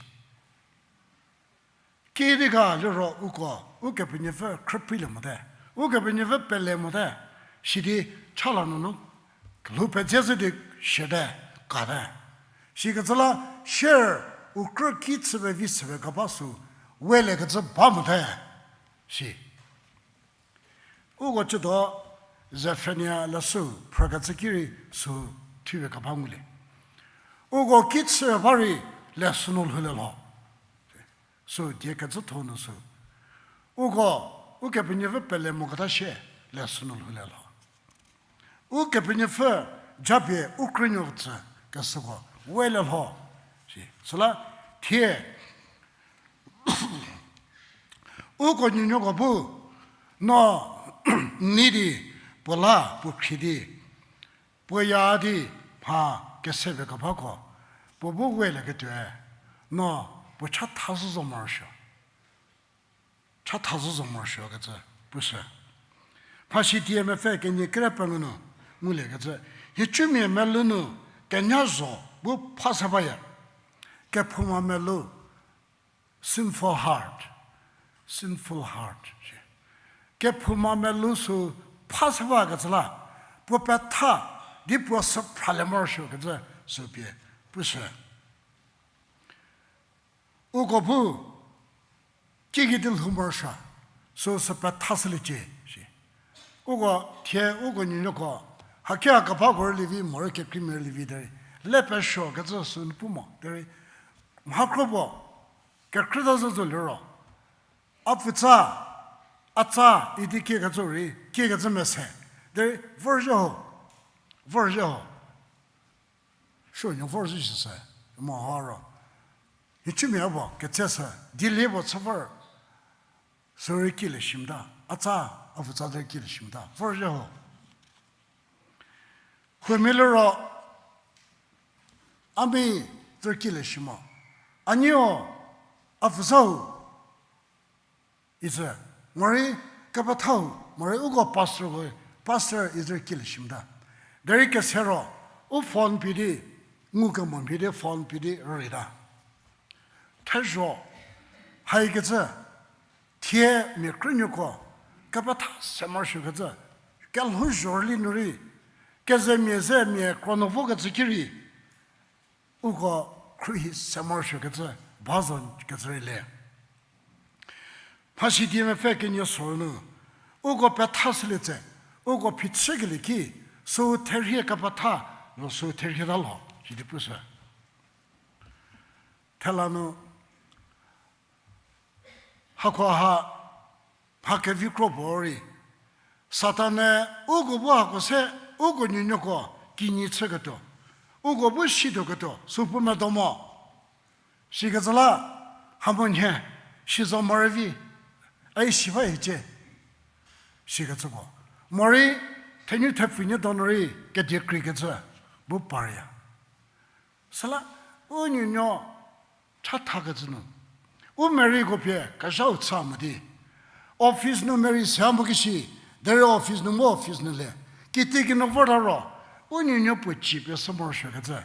Kidi ga liro uko, Ukepenuopfü khrüpreilie mote, Ukepenuopfü pele mote, sidi chala nunu lhou pedze zhü di siate, kate. Sikecü la sier u krü ki chüpie vi chüpie keba sü, weliekecü ba mote, si. Uko cüdo Zefania leshü phrükecü ki rei sü thupie keba ngulie. Uko ki chü ba rei leshü nu lhoulie lho. Sü die kecütho nu sü, uko, Ukepenuopfü pele moketa sie leshü nu lhoulie lho. Ukepenuopfü japie u krünuo tsü keshüko welie lho. Si, süla thie uko nuonuoko bu, no, nei di, puo la puo khrie di, puo ya di, mha kesepie kebako, puo bu welieketuoe, no puo chatha zhü zo morosuo. Chatha zhü zo morosuo kecü pushü. Mhasi die mepfü kenie kere pengou nu nguliekecü, nhicumia melou nu kenya zho bu pha se baya. Kephouma melou, sinful heart, sinful heart. Kephouma melou sü pha se bakecü la, puo petha di puo sü phralie morosuo kecü sü pie pushü. Uko bu kiki di lhou morosuo, sü sü petha shüliecie shi. Uko thie uko nuonuoko, hakia kebako rülie vi morei kekreimia rülie vi derei, le pesuo kecü sü nu pu mo derei, mha kro puo, kekrüta zhü zo liro, a pfutsa, a tsa idi kiekecü rei, kiekecü mese, derei vorzhie ho, vorzhie ho. Suonuo vorzhie shüse, mo ha ro, nhicumia puo ketse sü, dilie puo chü vor, sürei kilie shimta, a tsa, a pfutsa derei kilie shimta vorzhie ho. Huomia liro, a mia zü kilie shi mo, a nuo, a pfutsa-u izü, morei kepethau, morei uko pastorko, pastor izü kilie shimta. Derei kese ro, u phone pie di, ngukemo pie di phone pie di rüreita. Thezho, haikecü, thie mia krünuoko, kepetha se morosuokecü, kelhou zhorüli nu rei, kezemia ze mia kro nu vokecü ki rei, uko khruohi se morosuokecü, ba zo kecü rei le. Mhasi die mepfü kenie sorou nu, uko petha shülie tse, uko phichükelie ki, sü therhie kepetha, zo sü therhieta lho sidi pushü. Thela nu, hakoha, mha kevi kro puo rei, Satan-e uko bu hako se, uko nuonuoko kinyi chüketuo, uko bu situoketuo sü pu medo mo. Sikecü la, hamonyü, si zo morei vi, ai si ba hiecie, sikecü puo. Morei, thenyi thepfunyü donu rei kedie kreikecü bu parya. Süla, u nuonuo chathakecü nu, u meriko pie kezhau cha mo di, office nu meri se mo kesi, derei office nu mo office nu le, kitiekinu vorta ro, u nuonuo puo cie pie sü morosuokecü,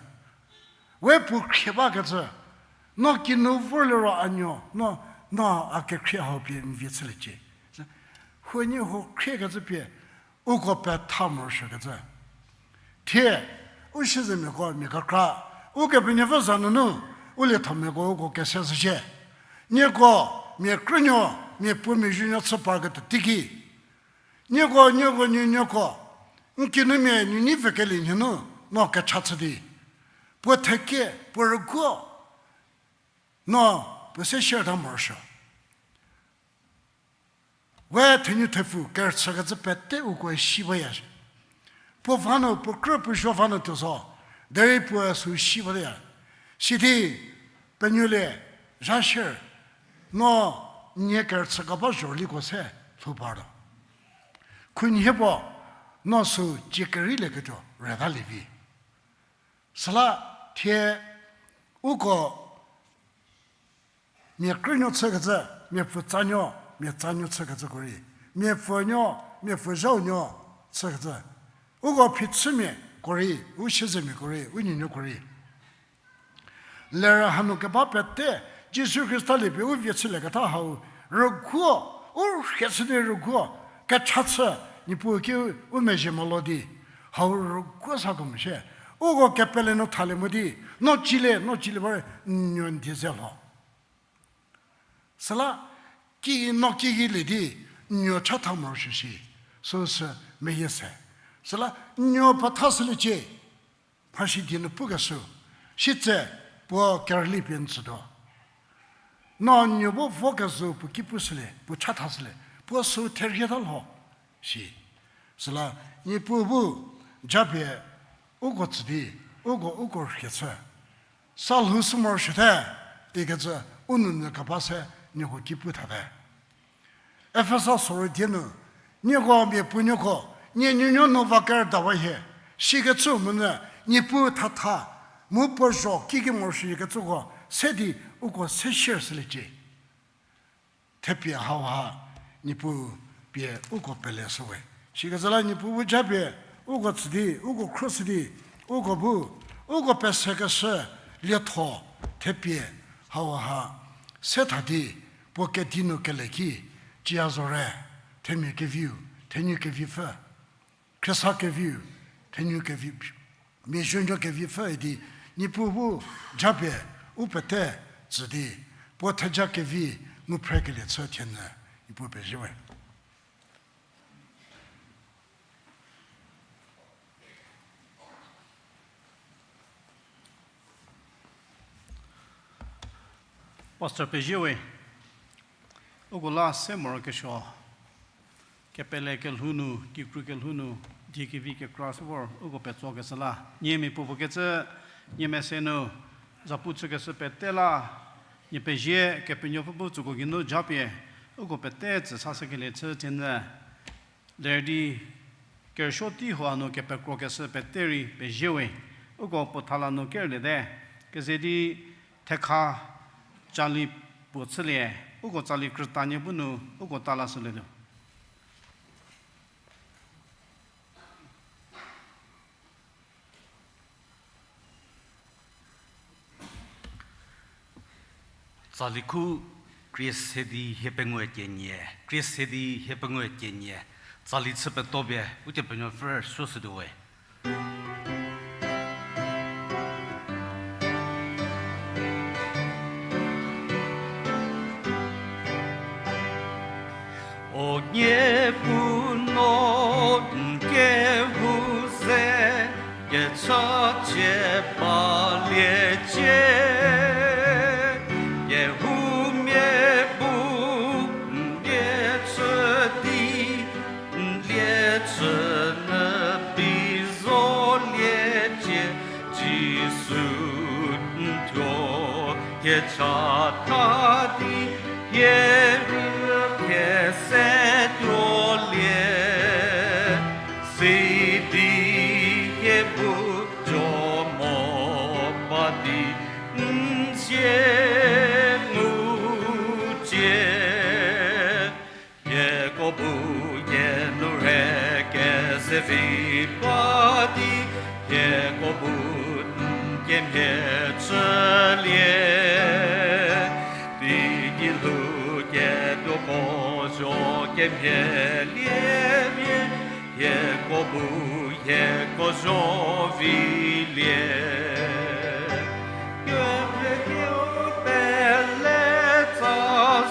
we puo khrie bakecü, no kinu vorliro a nuo, no, no a kekhrie hau pie n vie chüliecie. Huoniehuo khriekecü pie, uko petha morosuokecü. Thie, u siezemiako mia kekra, Ukepenuopfü za nunu, u liethamiako uko kese zhücie. Nieko, mia krünuo, mia puo mia zuonuo chü parketuo teiki, nieko, nieko nuonuoko, n kinumia nuoneipfü kelie nunu, no kecha chü di, puo thekie, puo rüguo, no puo se share ta morosuo. We thenyi thepfu kerüchükecü pete uko si baya. Puo va nu, puo krü puo zuo va nu tuo zo, derei puoe sü si baya. Sidi penuolie, zha share, no nie kerüchü keba zhorüliko se lhou partuo. Khunhie puo, no sü cie kereilieketuo rütalie vi. Süla thie uko mia krünuo chükecü, mia pfutsanuo, mia tsanuo chükecüko rei, mia pfünuo, mia pfuzhaunuo chükecü, uko phichümiako rei, u siezemiako rei, u nuonuoko rei, lerü hanu keba pete, Jisu Khrista liepie u vie chülieketa hau rüguo, u rhie chü di rüguo, kecha chü, Niepuu ki u mezhie mo lo di, hau rüguo sa kemo shie, uko kepele nu thalie mo di, no cilie, no cilie ba re, n nuo n die ze lho. Süla, ki no kigei lie di, n nuo chatha morosuo shi, süsü meyie se. Süla, n nuo petha shüliecie, mhasi die nu pukeshü, sitse puo kerüli pie n tsütuo. No n nuo bu vokezhü puo ki pushülie, puo chatha shülie, puo sü therhieta lho shi. Süla, Niepuu bu japie uko tsü di, uko, uko rhie chü, sa lhou sü morosuote, ikecü u nounyü keba se nieko ki pu thate. Efesa sorou die nu, nieko mia puonuoko, nie nuonuo nu va kerüdawa hie, sikecü monyü, Niepuu thatha, Mu puo zho kikemorosuo kecüko se di uko se share shüliecie. Thepie hauha Niepuu pie uko pele shüwe. Sikecü la Niepuu bu japie uko tsü di, uko khruoshü di, uko bu, uko pesekeshü lietho thepie hauha se tha di puo kedi nu kele ki, cia zore, themia keviu, thenyi kevipfü, Khrista keviu, thenyi kevi, mia zuonuo kevipfü idi, Niepuu bu japie u pete tsü di, puo theja kevi ngu phrekelie chü thienyü, Niepuu pezie we. Pastor pezie we, uko la se morokesuo, kepele kelhou nu, kikru kelhou nu, die kevi kekra se vor uko petsokeshü la, nie mia puopuo kecü, nie mese nu, zapu chükeshü pete la, nie pezie Kepenuopfü bu tsüko geinu japie, uko pete tsü sashükelie chü thienyü, ler di kerüsuo tei hau nu kepekrokeshü pete rei pezie we, uko puo thala nu kerliete, keze di thekha cali puo chülie, uko tsali krütanie bu nu, uko talashülietuo. Tsali khu, krie se di hie pengou kenie, krie se di hie pengou kenie, tsali chü peto pie, Ukepenuopfü rüsuoshütuo we. O Niepuu no n kehou ze, kechacie baliecie, kehoumia bu n lie chü di, n lie chü nyü bi zoliecie, Jisu n thuo hie chatha di, hie rü thie se tuolie, sidi hie bu jo mo ba di n sie ngucie. Hieko bu hie nu rhe kezevi ba di, hieko bu n kemhie chülie. Teigei lhou ketuoko zo kemhielie mia, hieko bu hieko zo vilie. Kemhie keu pele tsa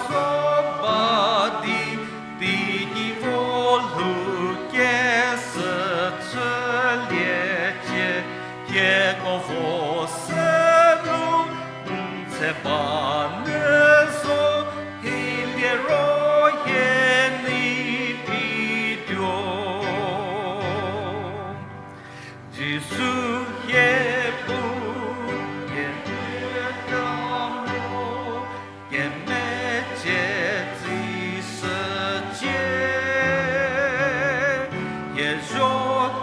zo ba di, teigei vo lhou kesü chüliecie, hieko vo se nu n tse ba nyü zo, hiliro hie nei pituo. Jisu hie bu hie nu ta mo, kemecie tsishücie, hie zho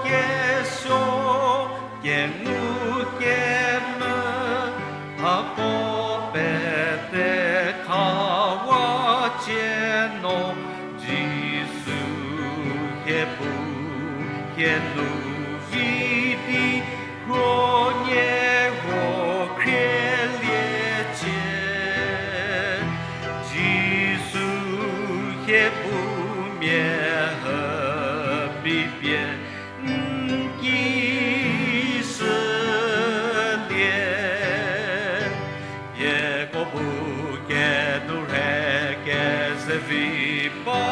kesuo, kengu kemvü, hako pete khawa cie no, Jisu hie bu hie nu vi di, khuonie huo khrieliecie. Jisu hie bu mia hü pipie n ki shülie. Hieko bu kenu rhe kezevi ba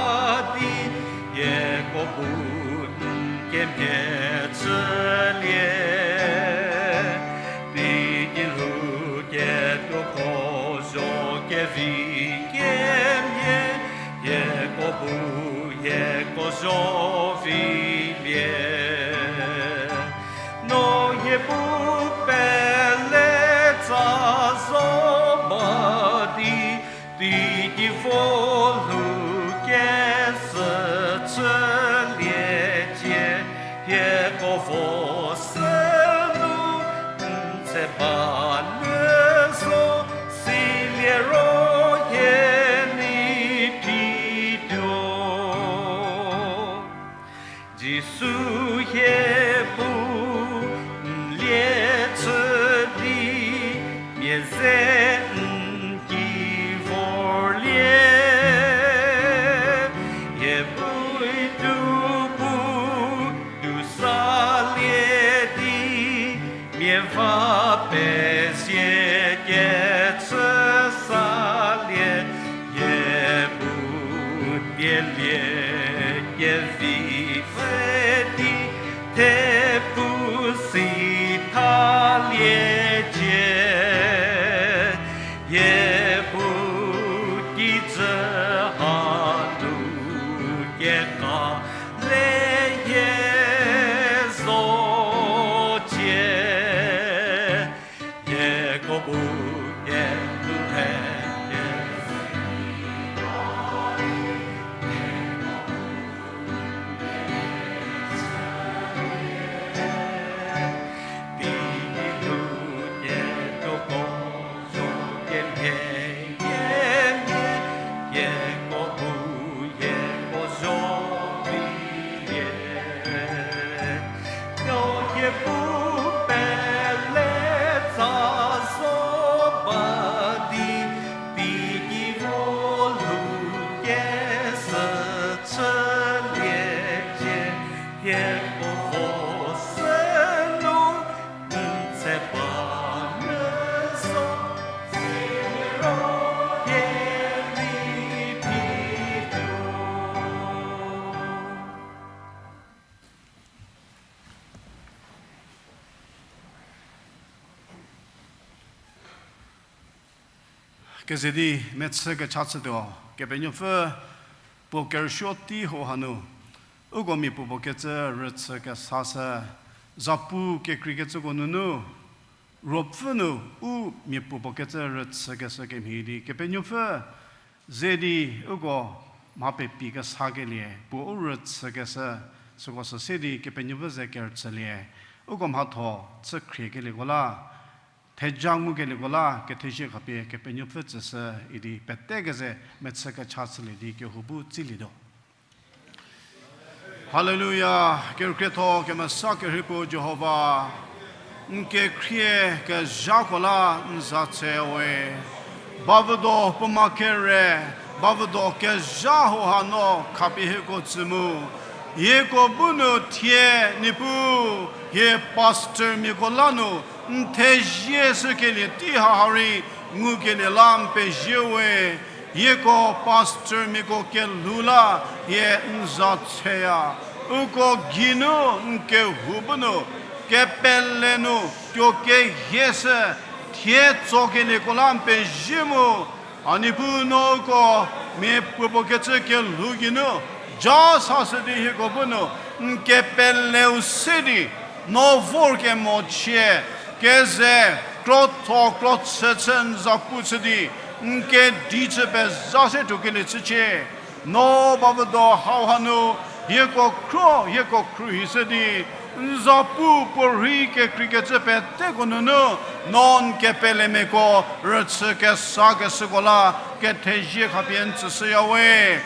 di, hieko bu n kemhie chülie. Teigei lhou ketuoko zo kevi kemhie, hieko bu hieko zo vilie. No hie bu pele tsa zo ba di, teigei vo lhou kesü chüliecie, hieko vo se nu n tse Kha pezie kechü salie, yie bu pielie kevi pfü di, thepfu si thaliecie, yie bu kijü hanu keka le yie zocie. Hieko bu kelu he, Keze di mechü kecha chütuo, Kepenuopfü puo kerüsuo tei hau hanu, uko mia puopuo kecü rüchü kesa sü, zapu kekreikecüko nunu, ruopfü nu u mia puopuo kecü rüchü keshü kemhie di Kepenuopfü ze di uko mha pepi kesakelie, puo u rüchü keshü, süko sü se di Kepenuopfü ze kerüchülie, uko mhatho chü khriekelieko la, theja ngukelieko la, kethezie khapie Kepenuopfü tsüshü idi pete keze mechü kecha chülie di kehou bu tsilietuo. Haleluya, kerükrietho kemesa kerhei puo Jihova, n kekhrie kezhako la n za tse we. Bavüdo puoma kere, bavüdo kezha hauha no khapie hieko tsü mu. Hieko bu nu thie Niepuu, hie pastormiako la nu n thezie shükelie tei haha rei ngukelie la n pezie we. Hieko pastormiako kelhou la hie n za tseya. Uko geinu n kehou bu nu, kepele nu tuo kehie shü, thie tsokelieko la n pezie mu. A Niepuu, no uko mia puopuo kecü kelhou geinu ja sashü di hieko bu nu n kepeleu se di, no vorkemo chie, keze krotho krochü chü n zapu chü di, n kedi chü pezha se tuokelie chücie. No bavüdo hauha nu hieko khro, hieko khruohishü di, n zapu puorei kekreikecü peteko nunu, no n kepelemiako rüchü kesakeshüko la kethezie khapie n tsüshüya we.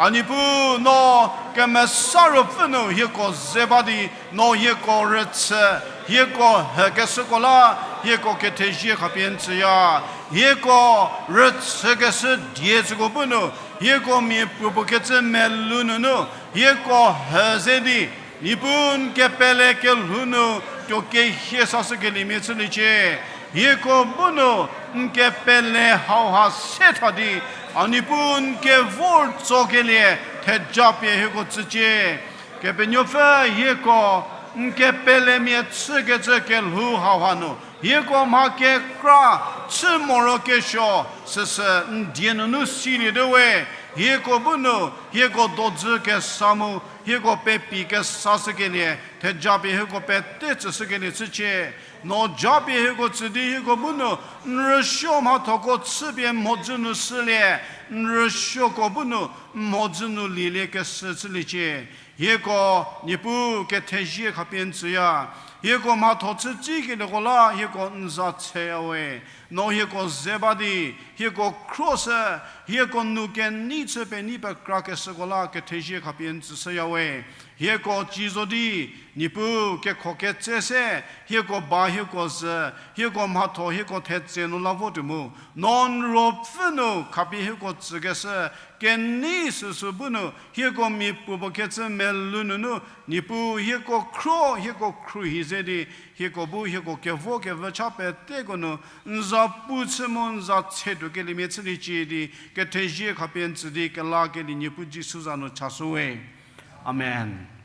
A Niepuu, no Kemesa Ruopfü nu hieko ze ba di, no hieko rüchü, hieko hükeshüko la hieko kethezie khapie n tsüya. Hieko rüchükeshü die tsüko bu nu, hieko mia puopuo kecü melou nunu hieko hü ze di, Niepuu, n kepele kelhou nu tuo kehie sashükeliemia chüliecie. Hieko bu nu n kepele hauha se tha di, a Niepuu, n kevor tsokelie theja pie hieko tsücie. Kepenuopfü, hieko n kepelemia chükecü kelhou hauha nu, hieko mha kekra chü morokesuo süsü n die nunu silietuo we. Hieko bu nu hieko dodzü kesa mu, hieko pepi kesashükelie theja pie hieko pete tsüshükelie chücie. No japie hieko tsü di hieko bu nu n rüsuo mhathoko chüpie mhodzü nu shülie, n rüsuoko bu nu mhodzü nu lielie keshü chüliecie. Hieko Niepuu kethezie khapie n tsüya. Hieko mhatho chü tsikelieko la hieko n za tseya we. No hieko ze ba di, hieko khro shü, hieko nou kenei chü penei pekrakeshüko la kethezie khapie n tsüshüya we. Hieko ci zo di, Niepuu, kekho ketse se, hieko ba, hieko zü, hieko mhatho, hieko thetse nu la vo tuo mu, no n ruopfü nu khapie hieko tsükeshü, kenei süsü bu nu, hieko mia puopuo kecü melou nunu, Niepuu, hieko khro, hieko khruohi ze di, hieko bu, hieko kevo kevü cha peteko nu, n za pu chü mu, n za tshe tuo keliemia chüliecie di, kethezie khapie n tsü di, kelakelie Niepuu Jisu za nu chashüwe. Amen.